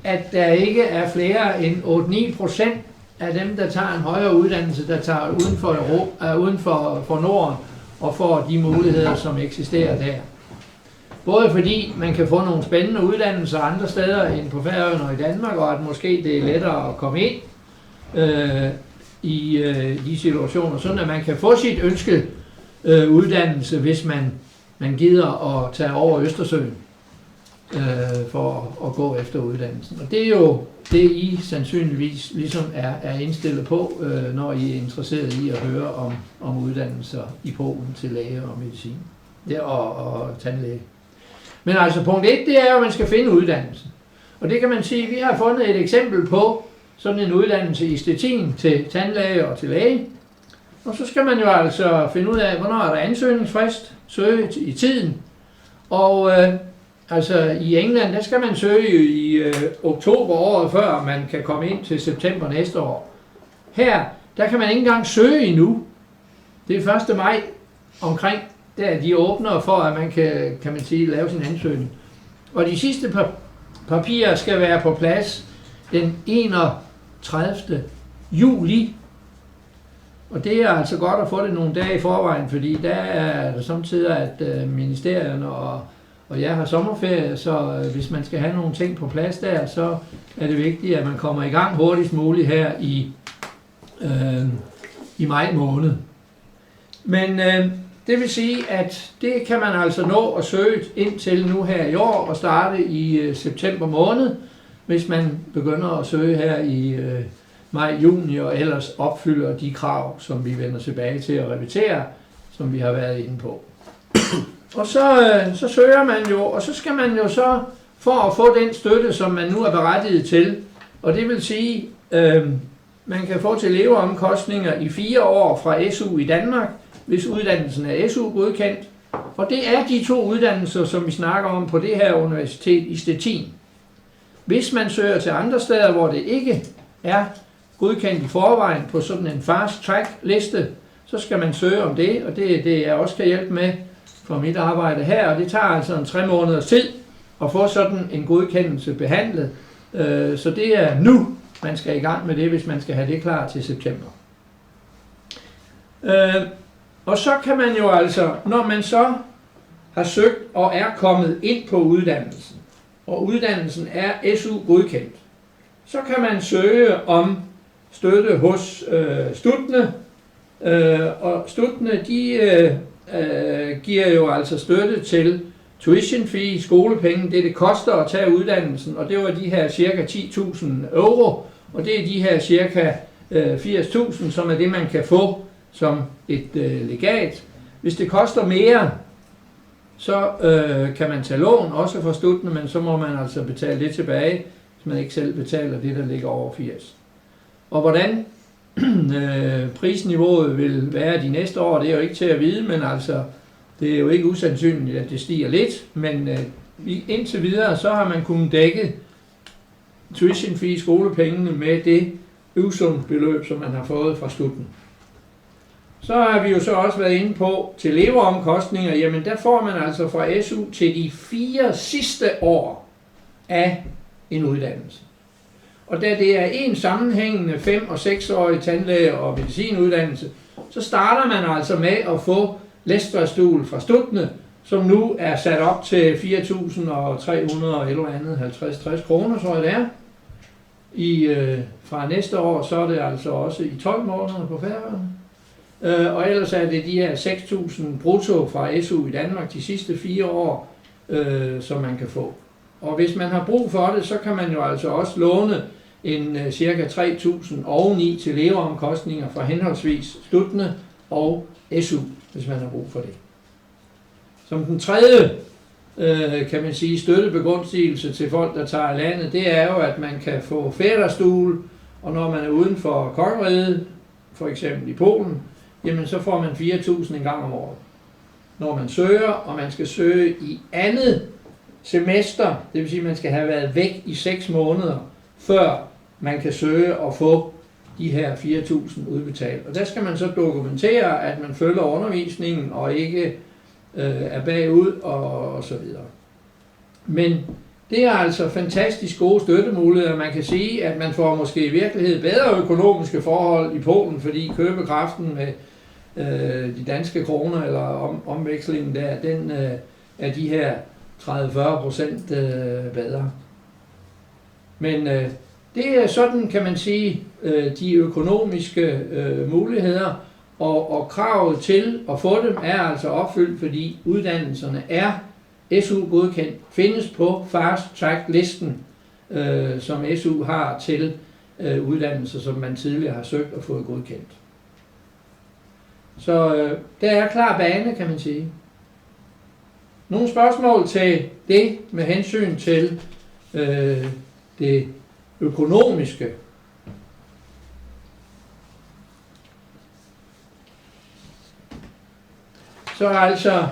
at der ikke er flere end otte-ni procent af dem, der tager en højere uddannelse, der tager uden for Europa, øh, uden for, for Norden, og får de muligheder, som eksisterer der. Både fordi man kan få nogle spændende uddannelser andre steder end på Færøerne og i Danmark, og at måske det er lettere at komme ind, øh, i, øh, de situationer, sådan at man kan få sit ønske, øh, uddannelse, hvis man, man gider at tage over Østersøen, øh, for at, at gå efter uddannelsen. Og det er jo det, I sandsynligvis ligesom er, er indstillet på, øh, når I er interesseret i at høre om, om uddannelser i Polen til læge og medicin. Det er, og, og tandlæge. Men altså punkt et, det er jo, at man skal finde uddannelsen. Og det kan man sige, vi har fundet et eksempel på sådan en uddannelse i Stettin til tandlæge og til læge. Og så skal man jo altså finde ud af, hvornår er der ansøgningsfrist, søge i tiden. Og, øh, altså i England, der skal man søge i, øh, oktober året før, man kan komme ind til september næste år. Her, der kan man ikke engang søge endnu. Det er første maj omkring, der de åbner for, at man kan, kan man sige, lave sin ansøgning. Og de sidste pa-, papirer skal være på plads den enogtredivte juli. Og det er altså godt at få det nogle dage i forvejen, fordi der er det samtidig, at, øh, ministerierne og, og jeg har sommerferie, så, øh, hvis man skal have nogle ting på plads der, så er det vigtigt, at man kommer i gang hurtigst muligt her i, øh, i maj måned. Men, øh, det vil sige, at det kan man altså nå at søge ind til nu her i år og starte i, øh, september måned, hvis man begynder at søge her i, øh, maj, juni og ellers opfylder de krav, som vi vender tilbage til at repetere, som vi har været inde på. Og så, øh, så søger man jo, og så skal man jo så, for at få den støtte, som man nu er berettiget til, og det vil sige, øh, man kan få til leveomkostninger i fire år fra S U i Danmark, hvis uddannelsen er S U-godkendt. Og det er de to uddannelser, som vi snakker om på det her universitet i Stettin. Hvis man søger til andre steder, hvor det ikke er godkendt i forvejen på sådan en fast track liste, så skal man søge om det, og det, det jeg også kan hjælpe med for mit arbejde her, og det tager altså en tre måneders tid at få sådan en godkendelse behandlet. Øh, så det er nu, man skal i gang med det, hvis man skal have det klar til september. Øh, og så kan man jo altså, når man så har søgt og er kommet ind på uddannelsen, og uddannelsen er S U-godkendt, så kan man søge om støtte hos, øh, Stutne. Øh, og Stutne, de, øh, øh, giver jo altså støtte til tuition fee, skolepenge, det det koster at tage uddannelsen, og det var de her cirka ti tusind euro, og det er de her cirka, øh, firs tusind, som er det, man kan få som et, øh, legat. Hvis det koster mere, så, øh, kan man tage lån, også fra Stutne, men så må man altså betale det tilbage, hvis man ikke selv betaler det, der ligger over firs. Og hvordan, øh, prisniveauet vil være de næste år, det er jo ikke til at vide, men altså, det er jo ikke usandsynligt, at det stiger lidt, men, øh, vi, indtil videre, så har man kunnet dække tuition fee, skolepengene, med det uvsum beløb, som man har fået fra Stutne. Så har vi jo så også været inde på til leveomkostninger, jamen der får man altså fra S U til de fire sidste år af en uddannelse. Og da det er en sammenhængende fem- og seksårig tandlæge- og medicinuddannelse, så starter man altså med at få læstrestol fra Stutne, som nu er sat op til fire tusind og tre hundrede og et eller andet, halvtreds tres kroner, tror jeg det er. I, øh, fra næste år, så er det altså også i tolv måneder på Færøerne. Øh, og ellers er det de her seks tusind brutto fra S U i Danmark de sidste fire år, øh, som man kan få. Og hvis man har brug for det, så kan man jo altså også låne en, øh, cirka tre tusind oveni til leveomkostninger fra henholdsvis Stutne og S U, hvis man har brug for det. Som den tredje, øh, kan man sige, støttebegunstigelse til folk, der tager af landet, det er jo, at man kan få fædrestue, og når man er uden for kongeriget, for eksempel i Polen, jamen så får man fire tusind en gang om året, når man søger, og man skal søge i andet semester, det vil sige, at man skal have været væk i seks måneder, før man kan søge og få de her fire tusind udbetalt. Og der skal man så dokumentere, at man følger undervisningen og ikke, øh, er bagud og, og så videre. Men det er altså fantastisk gode støttemuligheder. Man kan sige, at man får måske i virkeligheden bedre økonomiske forhold i Polen, fordi købekraften med, øh, de danske kroner, eller om, omvekslingen der, den, øh, er de her tredive fyrre procent, øh, bedre. Men, øh, det er sådan, kan man sige, øh, de økonomiske, øh, muligheder, og, og kravet til at få dem er altså opfyldt, fordi uddannelserne er S U-godkendt, findes på fast track-listen, øh, som S U har til, øh, uddannelser, som man tidligere har søgt og fået godkendt. Så, øh, der er klar bane, kan man sige. Nogle spørgsmål til det med hensyn til, øh, det økonomiske? Så altså,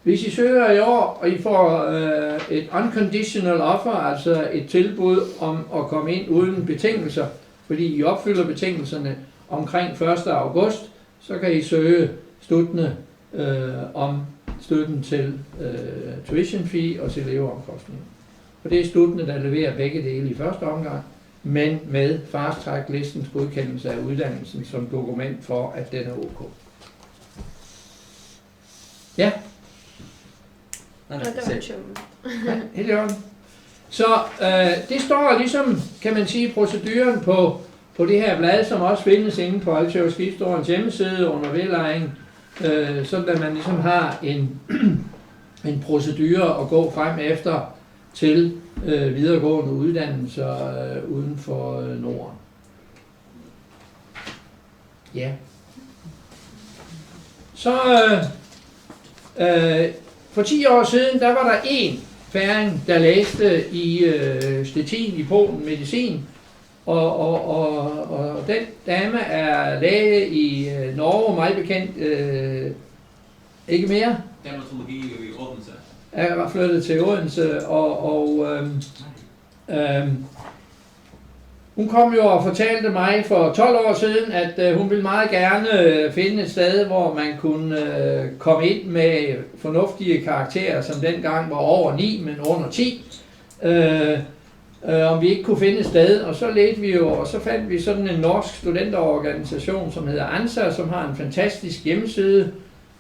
hvis I søger i år, og I får, øh, et unconditional offer, altså et tilbud om at komme ind uden betingelser, fordi I opfylder betingelserne omkring første august, så kan I søge Stutne, øh, om støtten til, øh, tuition fee og til leveomkostninger. Og det er Stutne, der leverer begge dele i første omgang, men med fast track-listens godkendelse af uddannelsen som dokument for, at den er ok. Ja. Nej, nej, det var en sjov. Ja, helt i orden. Så, øh, det står ligesom, kan man sige, proceduren på, på det her blad, som også findes inde på Altior Skibsstyrelsens hjemmeside under vedlejning, øh, sådan at man ligesom har en, en procedure at gå frem efter til, øh, videregående uddannelser, øh, uden for, øh, Norden. Ja. Så, øh, øh, for ti år siden, der var der en færing, der læste i, øh, Stettin i Polen, medicin. Og, og, og, og den dame er læge i, øh, Norge, mig bekendt, øh, ikke mere. Dermatologi i Odense. Er flyttet til Odense, og, og, øhm, øhm, hun kom jo og fortalte mig for tolv år siden, at, øh, hun ville meget gerne, øh, finde et sted, hvor man kunne, øh, komme ind med fornuftige karakterer, som dengang var over ni, men under ti. Øh, øh, om vi ikke kunne finde et sted, og så ledte vi jo, og så fandt vi sådan en norsk studenterorganisation, som hedder ANSA, som har en fantastisk hjemmeside,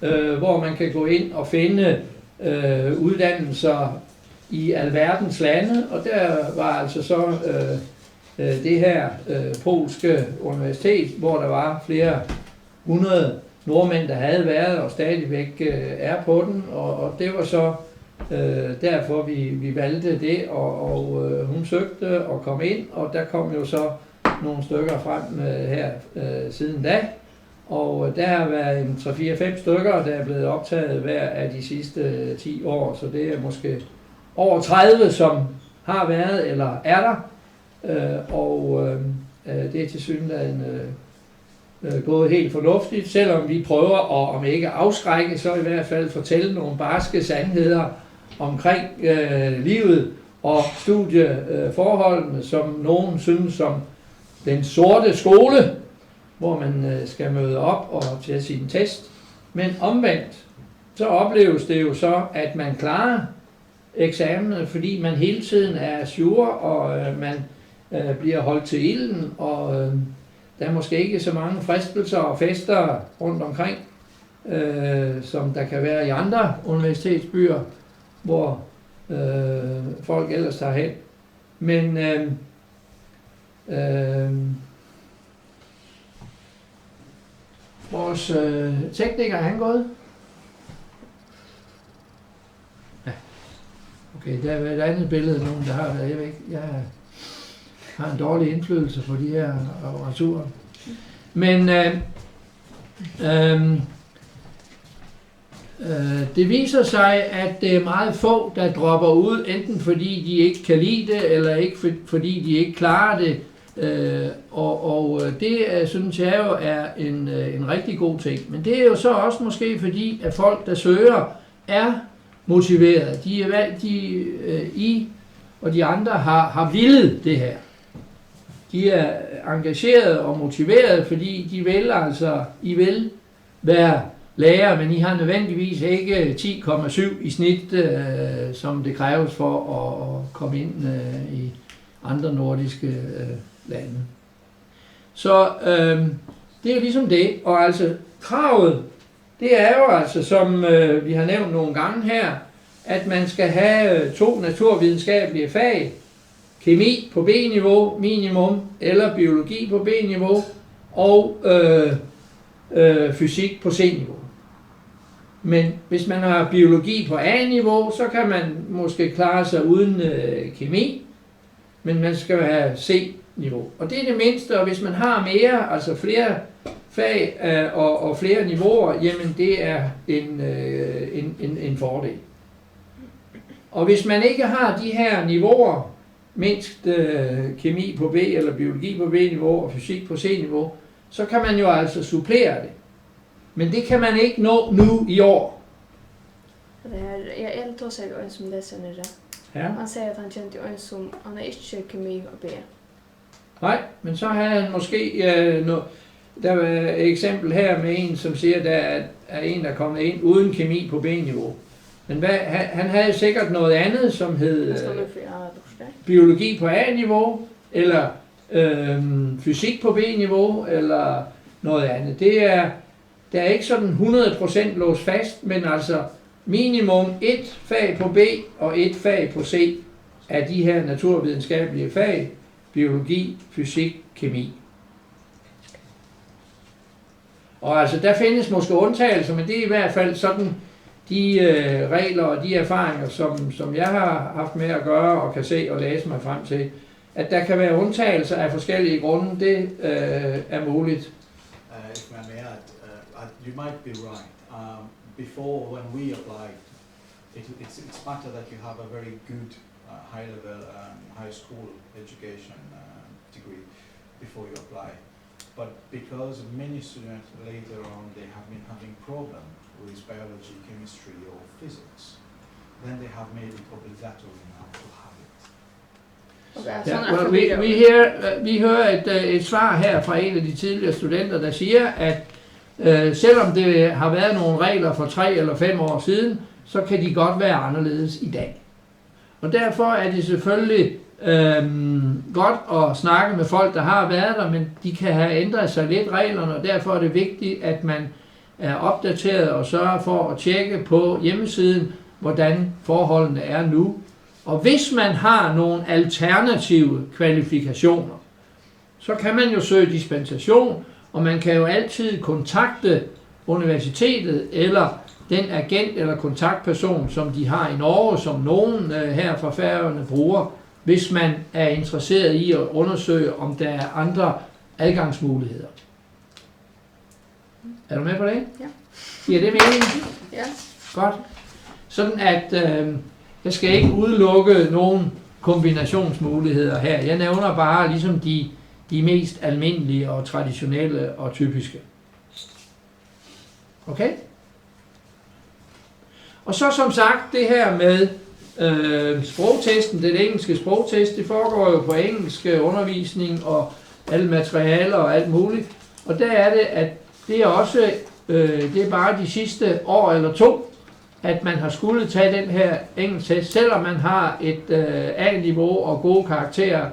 øh, hvor man kan gå ind og finde, øh, uddannelser i alverdens lande, og der var altså så, øh, øh, det her, øh, polske universitet, hvor der var flere hundrede nordmænd, der havde været og stadigvæk, øh, er på den, og, og det var så, øh, derfor, vi, vi valgte det, og, og, øh, hun søgte og kom ind, og der kom jo så nogle stykker frem, øh, her, øh, siden da. Og der har været en tre, fire, fem stykker, der er blevet optaget hver af de sidste ti år, så det er måske over tredive, som har været eller er der. Øh, og, øh, øh, det er tilsyneladende, øh, øh, gået helt fornuftigt, selvom vi prøver at, om ikke afskrække, så i hvert fald fortælle nogle barske sandheder omkring, øh, livet og studieforholdene, som nogen synes som den sorte skole, hvor man, øh, skal møde op og tage sin test. Men omvendt, så opleves det jo så, at man klarer eksamenerne, fordi man hele tiden er à jour, og, øh, man, øh, bliver holdt til ilden, og, øh, der er måske ikke så mange fristelser og fester rundt omkring. øh, som der kan være i andre universitetsbyer, hvor øh, folk ellers tager hen. Men øh, øh, vores øh, tekniker er han gået? Ja. Okay, der er et andet billede af nogen, der har været. Jeg ved ikke, jeg har en dårlig indflydelse på de her apparaturer. Men øh, øh, øh, det viser sig, at det er meget få, der dropper ud, enten fordi de ikke kan lide det, eller ikke for, fordi de ikke klarer det. Øh, og og øh, det er, synes jeg jo er en, øh, en rigtig god ting. Men det er jo så også måske fordi, at folk, der søger, er motiveret. De er valgt, de, øh, I og de andre har, har villet det her. De er engageret og motiveret, fordi de vil altså, I vil være lærer, men I har nødvendigvis ikke ti komma syv i snit, øh, som det kræves for at, at komme ind øh, i andre nordiske øh, lande. Så øh, det er jo ligesom det, og altså kravet, det er jo altså, som øh, vi har nævnt nogle gange her, at man skal have øh, to naturvidenskabelige fag, kemi på B-niveau minimum, eller biologi på B-niveau, og øh, øh, fysik på C-niveau. Men hvis man har biologi på A-niveau, så kan man måske klare sig uden øh, kemi, men man skal jo have C-niveau. Og det er det mindste, og hvis man har mere, altså flere fag øh, og, og flere niveauer, jamen det er en, øh, en, en, en fordel. Og hvis man ikke har de her niveauer, mindst øh, kemi på B eller biologi på B-niveau og fysik på C-niveau, så kan man jo altså supplere det. Men det kan man ikke nå nu i år. Det her, ja, Elin tosaði við ein sum lesur niðri. Ja. Hann segði at hann kendi ein sum, hann er ikki kemi og B. Nej, men så havde han måske øh, no, der var et eksempel her med en, som siger, der er, er en, der er kommet ind uden kemi på B-niveau. Men hvad, han, han havde sikkert noget andet, som hed Hann skal øh, nú fyri aðra lurta. Biologi på A-niveau, eller øh, fysik på B-niveau, eller noget andet. Det er, der er ikke sådan hundrede procent låst fast, men altså minimum et fag på B og et fag på C af de her naturvidenskabelige fag, biologi, fysik, kemi. Og altså, der findes måske undtagelser, men det er i hvert fald sådan de øh, regler og de erfaringer, som, som jeg har haft med at gøre og kan se og læse mig frem til, at der kan være undtagelser af forskellige grunde. Det øh, er muligt. Uh, if I may add, uh, I- you might be right. Um, before, when we applied, it, it's, it's matter that you have a very good uh, high-level um, high school education uh, degree before you apply. But because many students later on they have been having problem with biology, chemistry, or physics, then they have made it obligatory now to have it. Okay, Ja, sådan well, er vi, det. Vi, her, øh, vi hører et, øh, et svar her fra en af de tidligere studenter, der siger, at øh, selvom det har været nogle regler for tre eller fem år siden, så kan de godt være anderledes i dag. Og derfor er det selvfølgelig øhm, godt at snakke med folk, der har været der, men de kan have ændret sig lidt reglerne, og derfor er det vigtigt, at man er opdateret og sørger for at tjekke på hjemmesiden, hvordan forholdene er nu. Og hvis man har nogle alternative kvalifikationer, så kan man jo søge dispensation, og man kan jo altid kontakte universitetet eller den agent eller kontaktperson, som de har i Norge, som nogen øh, her fra Færøerne bruger, hvis man er interesseret i at undersøge, om der er andre adgangsmuligheder. Er du med på det? Ja. Giver det mening? Ja. Godt. Sådan at øh, jeg skal ikke udelukke nogen kombinationsmuligheder her. Jeg nævner bare ligesom de, de mest almindelige og traditionelle og typiske. Okay? Og så som sagt, det her med øh, sprogtesten, den engelske sprogtest, det foregår jo på engelsk øh, undervisning og alle materialer og alt muligt. Og der er det, at det er også øh, det er bare de sidste år eller to, at man har skulle tage den her engelsk test, selvom man har et øh, A-niveau og gode karakterer,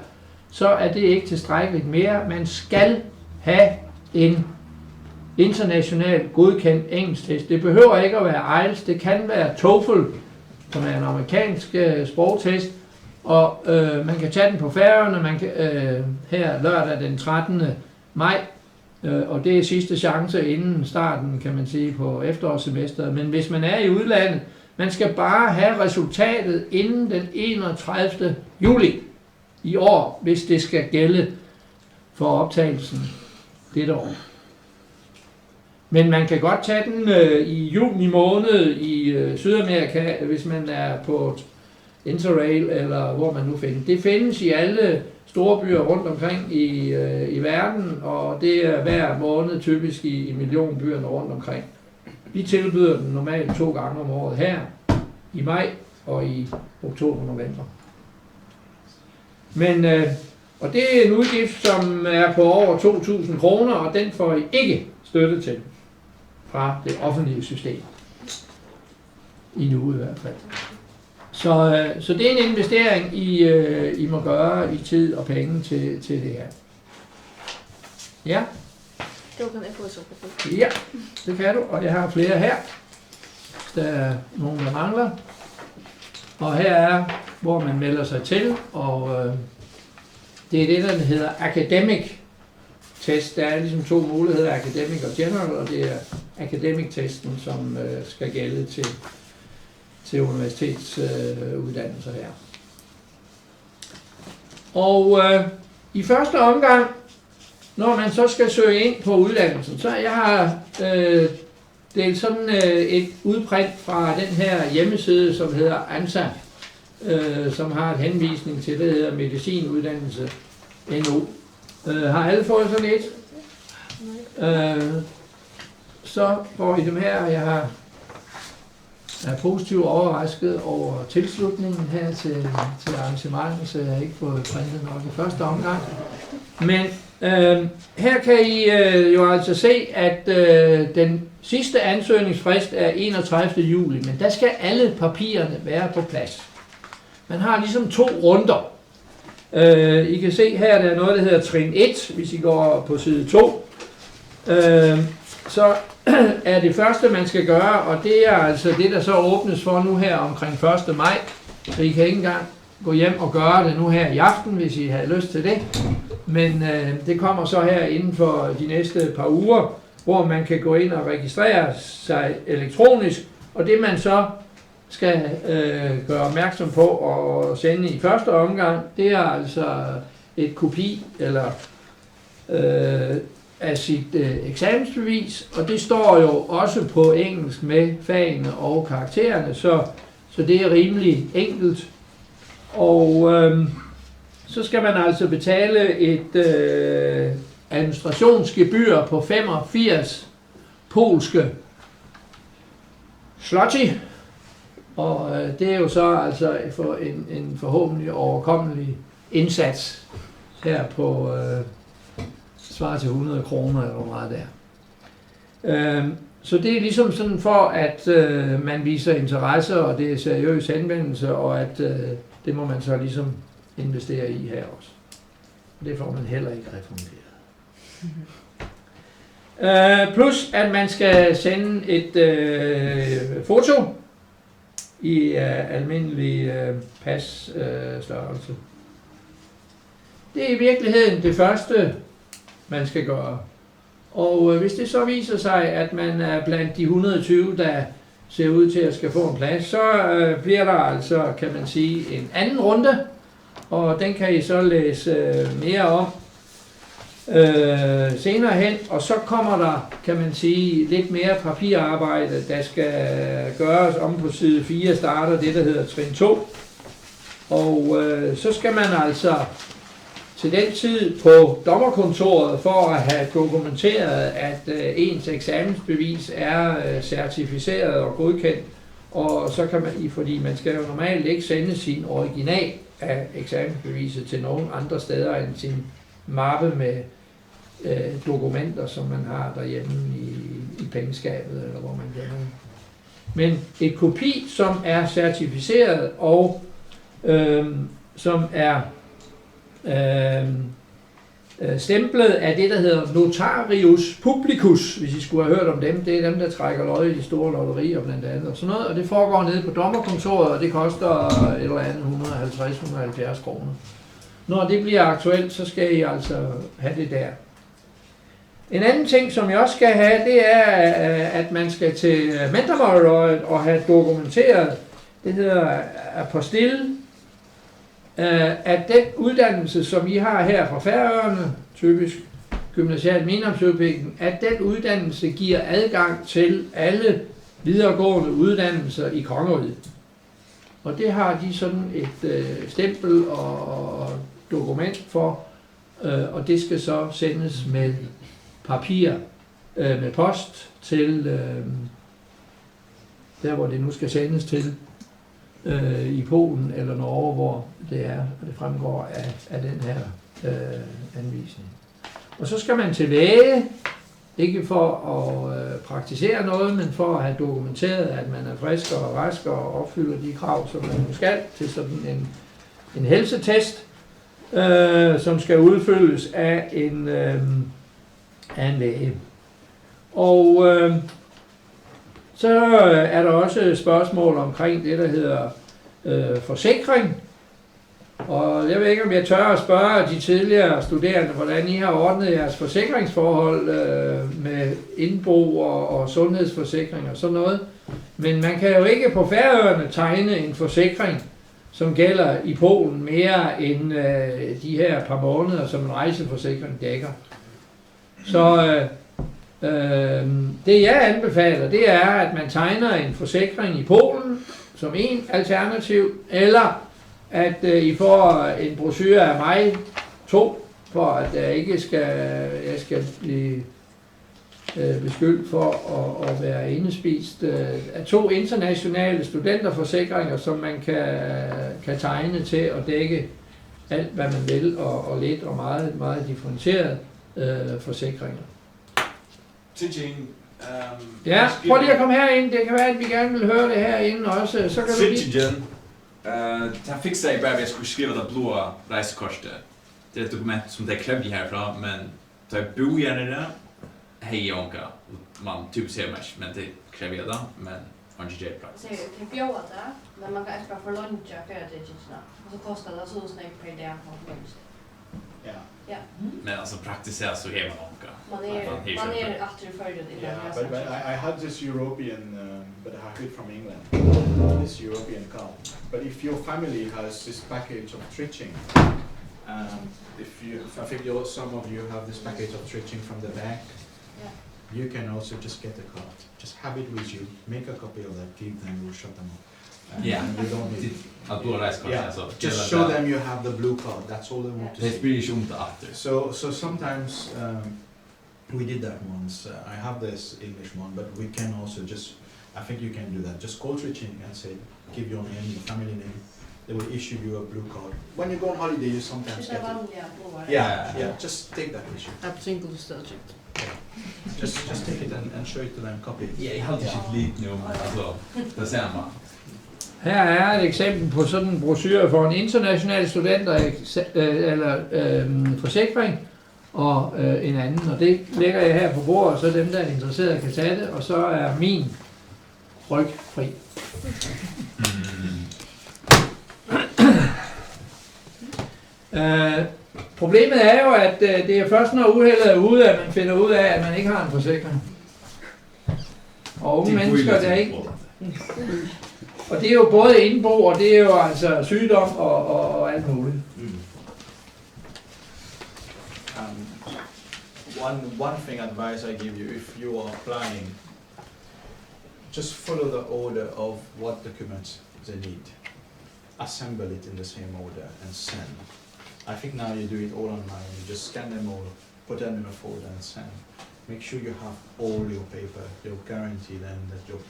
så er det ikke tilstrækkeligt mere. Man skal have en internationalt godkendt engelsktest. Det behøver ikke at være IELTS, det kan være TOEFL, som er en amerikansk, øh, sprogtest, og, øh, man kan tage den på Færøerne, man kan, øh, her lørdag den trettende maj, øh, og det er sidste chance inden starten, kan man sige, på efterårssemesteret. Men hvis man er i udlandet, man skal bare have resultatet inden den enogtredivte juli i år, hvis det skal gælde for optagelsen dette år. Men man kan godt tage den, øh, i juni måned i, øh, Sydamerika, hvis man er på Interrail, eller hvor man nu findes. Det findes i alle store byer rundt omkring i, øh, i verden, og det er hver måned typisk i, i millionbyerne rundt omkring. Vi tilbyder den normalt to gange om året her, i maj og i oktober-november. Men, øh, og det er en udgift, som er på over to tusind kroner, og den får I ikke støtte til fra det offentlige system. Endnu i hvert fald. Så, øh, så det er en investering, I, øh, I må gøre i tid og penge til, til det her. Ja. Du kan få så på det. Ja, det kan du, og jeg har flere her. Der er nogen, der mangler. Og her er, hvor man melder sig til, og, øh, det er det, der hedder academic test. Der er ligesom to muligheder, academic og general, og det er academic-testen, som, øh, skal gælde til, til universitets, øh, uddannelser her. Og, øh, i første omgang, når man så skal søge ind på uddannelsen, så jeg har, øh, delt sådan, øh, et udprint fra den her hjemmeside, som hedder ANSA, øh, som har et henvisning til, det hedder medicinuddannelse punktum N O. Øh, har alle fået sådan et? Øh, så får I dem her, og jeg har, er positivt overrasket over tilslutningen her til, til arrangementet, så jeg har ikke fået printet nok i første omgang. Men, øh, her kan I, øh, jo altså se, at, øh, den sidste ansøgningsfrist er enogtredivte juli, men der skal alle papirerne være på plads. Man har ligesom to runder. Øh, I kan se her, der er noget, der hedder trin et, hvis I går på side to. Øh, så er det første, man skal gøre, og det er altså det, der så åbnes for nu her omkring første maj. Så I kan ikke engang gå hjem og gøre det nu her i aften, hvis I har lyst til det. Men, øh, det kommer så her inden for de næste par uger, hvor man kan gå ind og registrere sig elektronisk, og det, man så skal, øh, gøre opmærksom på og sende i første omgang, det er altså et kopi eller, øh, af sit, øh, eksamensbevis, og det står jo også på engelsk med fagene og karaktererne, så, så det er rimelig enkelt. Og, øhm, så skal man altså betale et, øh, administrationsgebyr på femogfirs polske zloty, og, øh, det er jo så altså for en, en forhåbentlig overkommelig indsats her på, øh, svarer til hundrede kroner, eller hvor meget det er. Øhm, så det er ligesom sådan for, at, øh, man viser interesse, og det er seriøs henvendelse, og at, øh, det må man så ligesom investere i her også. Det får man heller ikke refunderet. Øh, plus at man skal sende et, øh, foto i, øh, almindelig, øh, pas, øh, størrelse. Det er i virkeligheden det første, man skal gøre. Og, øh, hvis det så viser sig, at man er blandt de hundrede og tyve, der ser ud til at skal få en plads, så, øh, bliver der altså, kan man sige, en anden runde, og den kan I så læse, øh, mere om, øh, senere hen. Og så kommer der, kan man sige, lidt mere papirarbejde, der skal gøres. Om på side fire starter det, der hedder trin to. Og, øh, så skal man altså til den tid på dommerkontoret for at have dokumenteret, at, øh, ens eksamensbevis er, øh, certificeret og godkendt. Og så kan man, fordi man skal jo normalt ikke sende sin original af eksamensbeviset til nogen andre steder end sin mappe med, øh, dokumenter, som man har derhjemme i, i pengeskabet, eller hvor man gemmer det. Men et kopi, som er certificeret og, øhm, som er, øhm, øh, stemplet af det, der hedder notarius publicus, hvis I skulle have hørt om dem. Det er dem, der trækker lod i de store lotterier blandt andet og sådan noget. Og det foregår nede på dommerkontoret, og det koster et eller andet hundrede og halvtreds, hundrede og halvfjerds kroner. Når det bliver aktuelt, så skal I altså have det der. En anden ting, som jeg også skal have, det er, øh, at man skal til, øh, Mentamálaráðið og have dokumenteret, det hedder apostille, øh, at den uddannelse, som I har her fra Færøerne, typisk gymnasial miðnámsútbúgving, at den uddannelse giver adgang til alle videregående uddannelser i kongeriget. Og det har de sådan et, øh, stempel og, og dokument for, øh, og det skal så sendes med papir, øh, med post til, øh, der, hvor det nu skal sendes til, øh, i Polen eller Norge, hvor det er, og det fremgår af, af den her, øh, anvisning. Og så skal man til læge, ikke for at, øh, praktisere noget, men for at have dokumenteret, at man er frisk og rask og opfylder de krav, som man nu skal til sådan en, en helsetest, øh, som skal udfyldes af en, øh, af en læge. Og, øh, så er der også et spørgsmål omkring det, der hedder, øh, forsikring. Og jeg ved ikke, om jeg tør at spørge de tidligere studerende, hvordan I har ordnet jeres forsikringsforhold, øh, med indbo og, og sundhedsforsikring og sådan noget. Men man kan jo ikke på Færøerne tegne en forsikring, som gælder i Polen, mere end, øh, de her par måneder, som en rejseforsikring dækker. Så, øh, øh, det jeg anbefaler, det er, at man tegner en forsikring i Polen som en alternativ, eller at, øh, I får en brochure af mig, to, for at jeg ikke skal, jeg skal blive, øh, beskyldt for at, at være indespist, øh, af to internationale studenterforsikringer, som man kan, kan tegne til at dække alt, hvad man vil, og, og lidt og meget, meget differentieret, øh, forsikringer. Trygging, ehm, Ja, prøv lige at komme herind. Det kan være, at vi gerne vil høre det herinde også. Så kan du lige Citigen, eh, tað fiksaði eg bara við at skri-, skriva tað bláa reisikortið. Tað er eitt dokument sum tey krevja herfrá, men tá eg búði her niðri, hevði eg onga, og man typiskt hevur man ikki, men tey krevja tað, men eingin ger tað. Tey, tey bjóða tað, men man kann eftir bara forleingja ferðatryggingina, og so kostar tað so og so nógv per dag, man forlengir. Yeah. Yeah. Men altso, praktiskt sett, so hevur man onga. Man er, man hevur man sjálvur er aftur í Føroyum innan Yeah, but, but I, I had this European, um, but I have it from England, this European card. But if your family has this package of Trygging, um, if you, I think you, some of you have this package of Trygging from the bank, yeah, you can also just get the card. Just have it with you, make a copy of that, give them, we'll shut them up. And, yeah, and we don't need it. At bláa reisikortið, yeah, altso. Just show them you have the blue card, that's all they want to see. Tey spyrja ikki um tað aftur. So, so sometimes, um, we did that once. Uh, I have this English one, but we can also just, I think you can do that. Just call Trygging and say, give your name, your family name. They will issue you a blue card. When you go on holiday, you sometimes get it. Vanliga bláa. Yeah, yeah, yeah, just take that with you. Absolutely. Just, just take it and, and show it to them, copy it. Ja, eg haldi ikki lit nú, men altso, tað sama. Her er et eksempel på sådan en brochure for en international studenter, øh, eller, øhm, forsikring, og, øh, en anden. Og det lægger jeg her på bordet, så dem, der er interesseret, kan tage det. Og så er min ryg fri. Øh, problemet er jo, at, øh, det er først, når uheldet er ude, at man finder ud af, at man ikke har en forsikring. Og unge Det er mennesker, der ikke, uheldigt. Og det er jo både indbo, og det er jo altså sygdom og, og, og alt muligt. Mm. Um, one, one thing advice I give you, if you are applying, just follow the order of what documents they need. Assemble it in the same order and send. I think now you do it all online. You just scan them all, put them in a folder and send. Make sure you have all your paper. You'll guarantee then that your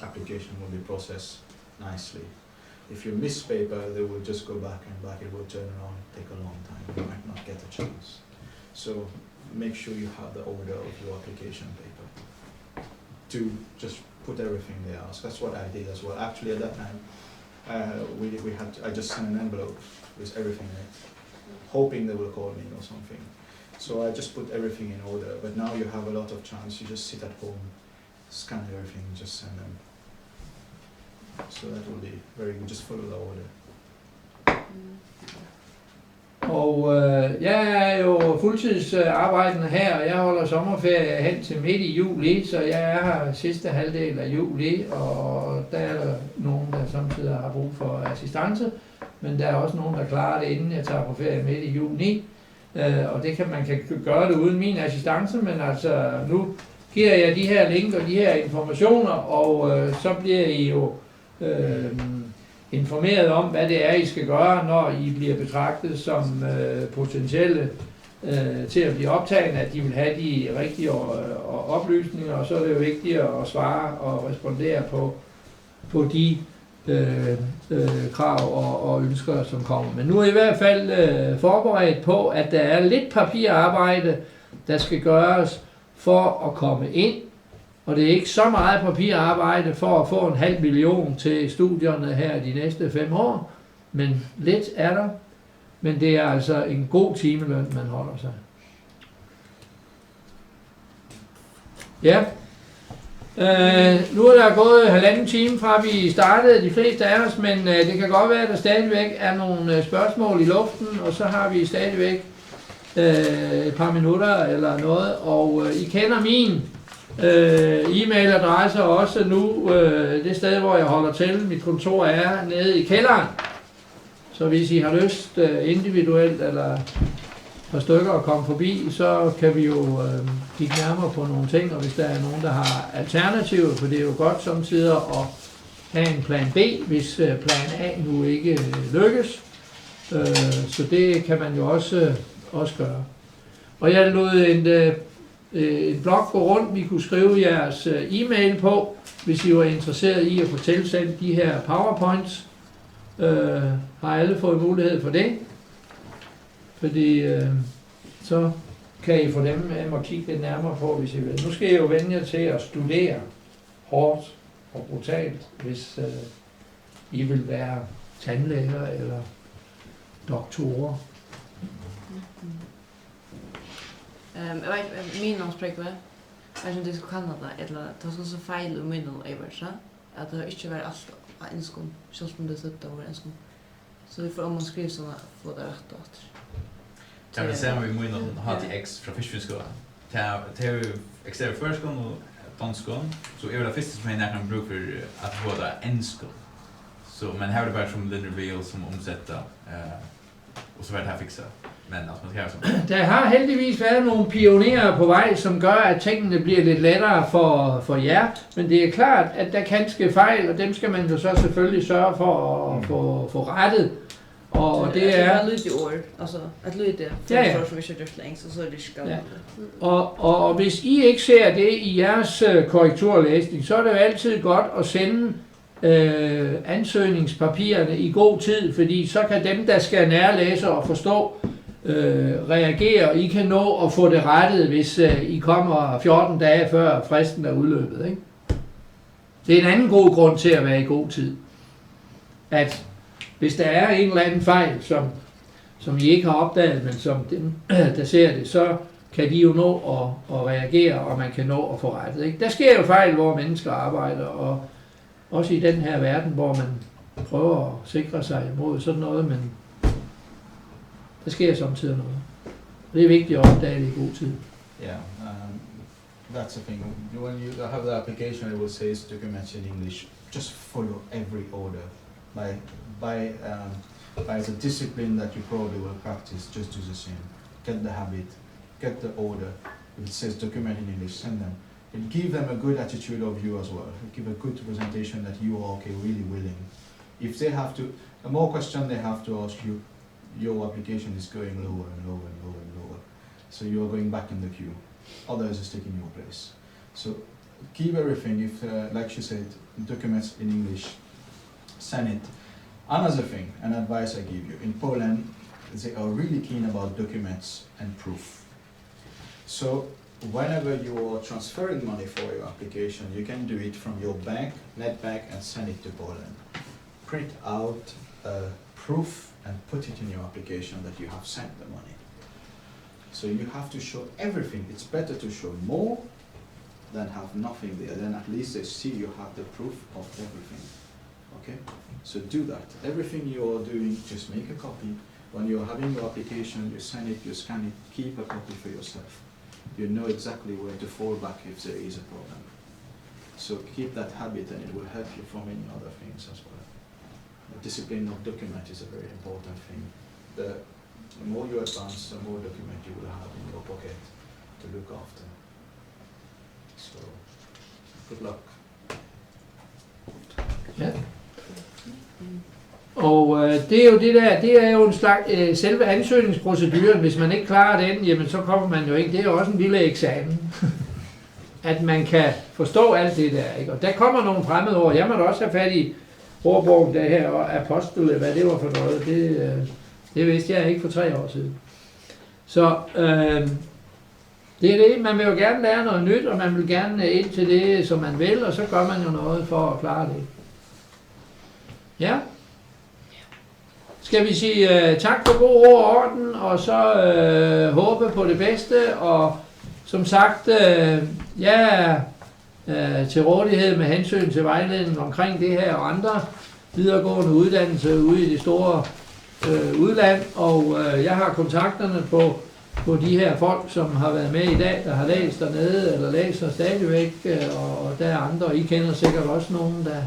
application will be processed nicely. If you miss paper, they will just go back and back. It will turn around, take a long time. You might not get a chance. So make sure you have the order of your application paper to just put everything they ask. That's what I did as well. Actually, at that time, uh, we, we had to, I just sent an envelope with everything in it, hoping they will call me or something. So I just put everything in order, but now you have a lot of chance. You just sit at home, scan everything, just send them. So that will be very good. Just follow the order. Og øh, jeg er jo fuldtidsarbejdende her, og jeg holder sommerferie hen til midt i juli, så jeg er her sidste halvdel af juli, og der er der nogen, der samtidig har brug for assistance, men der er også nogen, der klarer det, inden jeg tager på ferie midt i juni. Øh, og det kan man kan gøre det uden min assistance, men altså nu giver jeg de her link og de her informationer, og øh, så bliver I jo øh, informeret om, hvad det er, I skal gøre, når I bliver betragtet som øh, potentielle øh, til at blive optaget, at de vil have de rigtige øh, oplysninger, og så er det jo vigtigt at svare og respondere på, på de øh, øh, krav og, og ønsker, som kommer. Men nu er I i hvert fald øh, forberedt på, at der er lidt papirarbejde, der skal gøres for at komme ind. Og det er ikke så meget papirarbejde for at få en halv million til studierne her de næste fem år, men lidt er der. Men det er altså en god timeløn, man holder sig. Ja. Øh, nu er der gået halvanden time fra vi startede, de fleste af os, men øh, det kan godt være, at der stadigvæk er nogle øh, spørgsmål i luften, og så har vi stadigvæk øh, et par minutter eller noget, og øh, I kender min øh, e-mailadresse også nu, øh, det sted, hvor jeg holder til. Mit kontor er nede i kælderen, så hvis I har lyst øh, individuelt eller et par stykker at komme forbi, så kan vi jo øh, kigge nærmere på nogle ting, og hvis der er nogen, der har alternativer, for det er jo godt samtidig at have en plan B, hvis øh, plan A nu ikke øh, lykkes. Øh, så det kan man jo også, øh, også gøre. Og jeg lod en, øh, øh, en blog gå rundt, vi kunne skrive jeres øh, e-mail på, hvis I var interesseret i at få tilsendt de her powerpoints. Øh, har alle fået mulighed for det? Fordi øh, så kan I få dem hjem og kigge lidt nærmere på, hvis I vil. Nu skal I jo vende jer til at studere hårdt og brutalt, hvis øh, I vil være tandlæger eller doktorer. Um, eg veit, mín námsprøgvi, veit ikki um tey skal kanna tað, ella tað skal so feil í mínum eyga, so at tað ikki var alt á enskum, sjálvt um tey søgdu tað var á enskum. So vit fóru oman og skriva sovorðið at fáa tað rætta aftur. Tað var tað sama við mínum H T X frá Fiskivinnuskúlanum. Tað, tað er jú ekstra í føroyskum og donskum, so eg var tað fyrsta sum hevði nakran brúk fyri at fáa tað á enskum. So, men her var tað bara sum Lynyrd Beale sum umsetti tað, eh, og so var tað her fiksað. Men alt man skal sum Der har heldigvis været nogle pionerer på vej, som gør, at tingene bliver lidt lettere for, for jer. Men det er klart, at der kan ske fejl, og dem skal man jo så selvfølgelig sørge for at få, få rettet. Og det Tað er er lítið orð, altso eitt lítið Ja, ja. Fyriorð sum ikki er gjørt til enskt, og so er tað ikki Ja. galdandi. Og, og, og hvis I ikke ser det i jeres øh, korrekturlæsning, så er det jo altid godt at sende øh, ansøgningspapirerne i god tid, fordi så kan dem, der skal nærlæse og forstå, øh, reagere, og I kan nå at få det rettet, hvis øh, I kommer fjorten dage før fristen er udløbet. Ikke? Det er en anden god grund til at være i god tid. At hvis der er en eller anden fejl, som, som I ikke har opdaget, men som dem, der ser det, så kan de jo nå at, at reagere, og man kan nå at få rettet. Ikke? Der sker jo fejl, hvor mennesker arbejder, og også i den her verden, hvor man prøver at sikre sig imod sådan noget, men der sker samtidig noget. Og det er vigtigt at opdage det i god tid. Yeah, um, that's the thing. When you have the application, it will say it's documents in English. Just follow every order. By by um, by the discipline that you probably will practice, just do the same. Get the habit, get the order. If it says document in English, send them. It give them a good attitude of you as well. It give a good presentation that you are okay, really willing. If they have to, the more question they have to ask you, your application is going lower and lower and lower and lower. So you are going back in the queue. Others is taking your place. So keep everything. If, uh, like she said, documents in English, send it. Another thing, an advice I give you, in Poland, they are really keen about documents and proof. So whenever you are transferring money for your application, you can do it from your bank, net bank, and send it to Poland. Print out a proof and put it in your application that you have sent the money. So you have to show everything. It's better to show more than have nothing there. Then at least they see you have the proof of everything. Okay? So do that. Everything you are doing, just make a copy. When you're having your application, you send it, you scan it, keep a copy for yourself. You know exactly where to fall back if there is a problem. So keep that habit and it will help you for many other things as well. The discipline of document is a very important thing. The more you advance, the more document you will have in your pocket to look after. So, good luck. Ja. Og øh, det er jo det der, det er jo en slags øh, selve ansøgningsproceduren. Hvis man ikke klarer den, jamen så kommer man jo ikke. Det er jo også en lille eksamen, at man kan forstå alt det der, ikke? Og der kommer nogle fremmede ord. Jeg måtte også have fat i ordbogen, der her, og apostel, hvad det var for noget, det, øh, det vidste jeg ikke for tre år siden. Så øh, det er det, man vil jo gerne lære noget nyt, og man vil gerne ind til det, som man vil, og så gør man jo noget for at klare det. Ja. Skal vi sige uh, tak for god ro og orden, og så uh, håbe på det bedste, og som sagt, uh, jeg er uh, til rådighed med hensyn til vejledning omkring det her og andre videregående uddannelser ude i det store uh, udland, og uh, jeg har kontakterne på på de her folk, som har været med i dag, der har læst dernede, eller læser stadigvæk, øh, og der er andre, og I kender sikkert også nogen, der...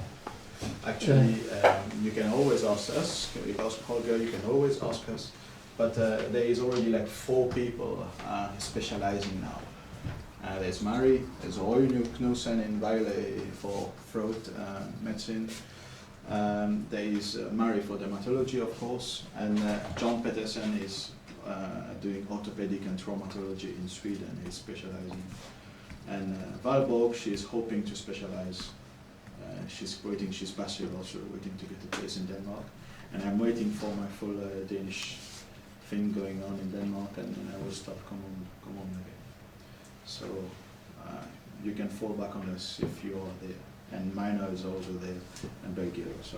Actually, um, you can always ask us, because Holger, you can always ask us, but uh, there is already like four people uh, specializing now. Uh, there's Mari, there's Roy Knudsen in Vejle for throat uh, medicine. Um, there is uh, Mari for dermatology, of course, and uh, John Petersen is uh, doing orthopedic and traumatology in Sweden. He's specializing. And uh, Valborg, she is hoping to specialize. Uh, she's waiting, she's passive also, waiting to get a place in Denmark. And I'm waiting for my full uh, Danish thing going on in Denmark, and then I will stop come home, come home again. So uh, you can fall back on us if you are there. And Minor is also there, and Belgia. So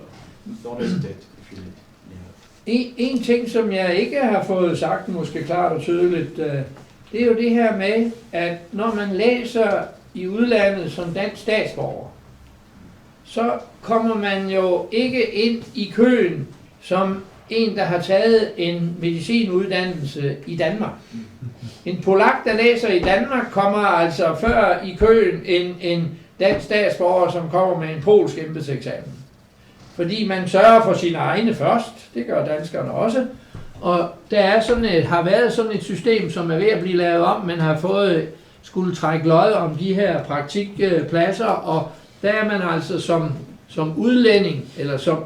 don't hesitate if you need. Yeah. En, en ting, som jeg ikke har fået sagt, måske klart og tydeligt, øh, det er jo det her med, at når man læser i udlandet som dansk statsborger, så kommer man jo ikke ind i køen som en, der har taget en medicinuddannelse i Danmark. En polak, der læser i Danmark, kommer altså før i køen end en dansk statsborger, som kommer med en polsk embedseksamen. Fordi man sørger for sine egne først, det gør danskerne også. Og der er sådan et, har været sådan et system, som er ved at blive lavet om. Man har fået skulle trække lod om de her praktikpladser, og der er man altså som, som udlænding, eller som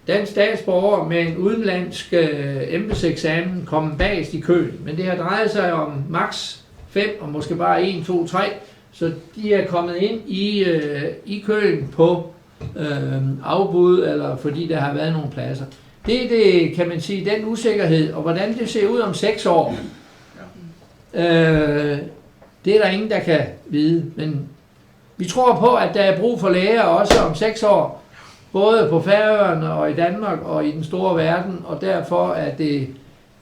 dansk statsborger med en udenlandsk øh, embedseksamen kommet bagest i køen. Men det har drejet sig om max fem, og måske bare en, to, tre, så de er kommet ind i, øh, i køen på øh, afbud, eller fordi der har været nogle pladser. Det er det, kan man sige, den usikkerhed, og hvordan det ser ud om seks år, øh, det er der ingen, der kan vide. Men vi tror på, at der er brug for læger også om seks år, både på Færøerne og i Danmark og i den store verden, og derfor er det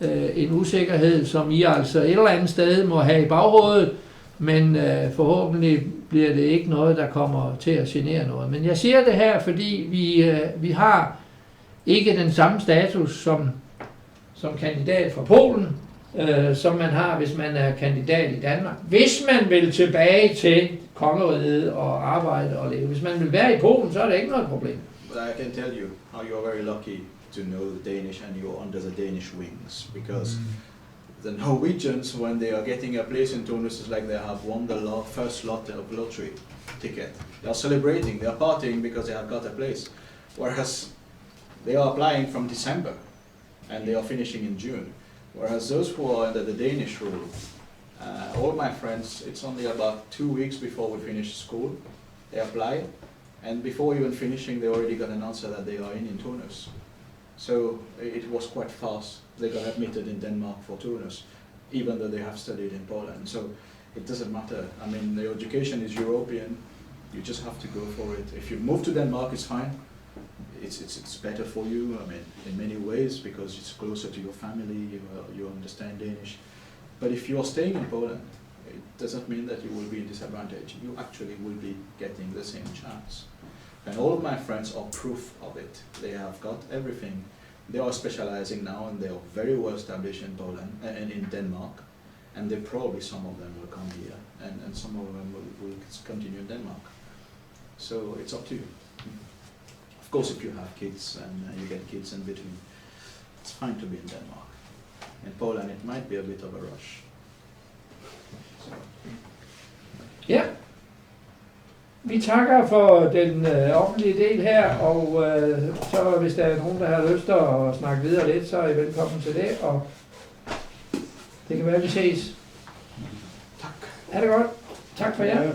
øh, en usikkerhed, som I altså et eller andet sted må have i baghovedet, men øh, forhåbentlig bliver det ikke noget, der kommer til at genere noget. Men jeg siger det her, fordi vi, øh, vi har ikke den samme status som, som kandidat fra Polen, øh, som man har, hvis man er kandidat i Danmark. Hvis man vil tilbage til kongeriget og arbejde og leve. Hvis man vil være i Polen, så er det ikke noget problem. But I can tell you how you are very lucky to know the Danish and you're under the Danish wings, because the Norwegians, when they are getting a place in Turnus, it's like they have won the lo- first lot of lottery ticket. They are celebrating, they are partying because they have got a place. Whereas they are applying from December and they are finishing in June. Whereas those who are under the Danish rule, uh, all my friends, it's only about two weeks before we finish school, they apply, and before even finishing, they already got an answer that they are in in Turnus. So it was quite fast. They got admitted in Denmark for Turnus, even though they have studied in Poland. So it doesn't matter. I mean, the education is European. You just have to go for it. If you move to Denmark, it's fine. It's, it's, it's better for you, I mean, in many ways, because it's closer to your family, you, uh, you understand Danish. But if you are staying in Poland, it doesn't mean that you will be in disadvantage. You actually will be getting the same chance. And all of my friends are proof of it. They have got everything. They are specializing now, and they are very well established in Poland, uh, and in Denmark. And they probably, some of them will come here, and, and some of them will, will continue in Denmark. So it's up to you. Of course, if you have kids and, uh, you get kids in between, it's fine to be in Denmark. In Poland, it might be a bit of a rush. Ja. Vi takker for den øh, offentlige del her, og øh, så hvis der er nogen, der har lyst til at snakke videre lidt, så er I velkommen til det, og det kan være, at vi ses. Tak. Ha' det godt. Tak for jer.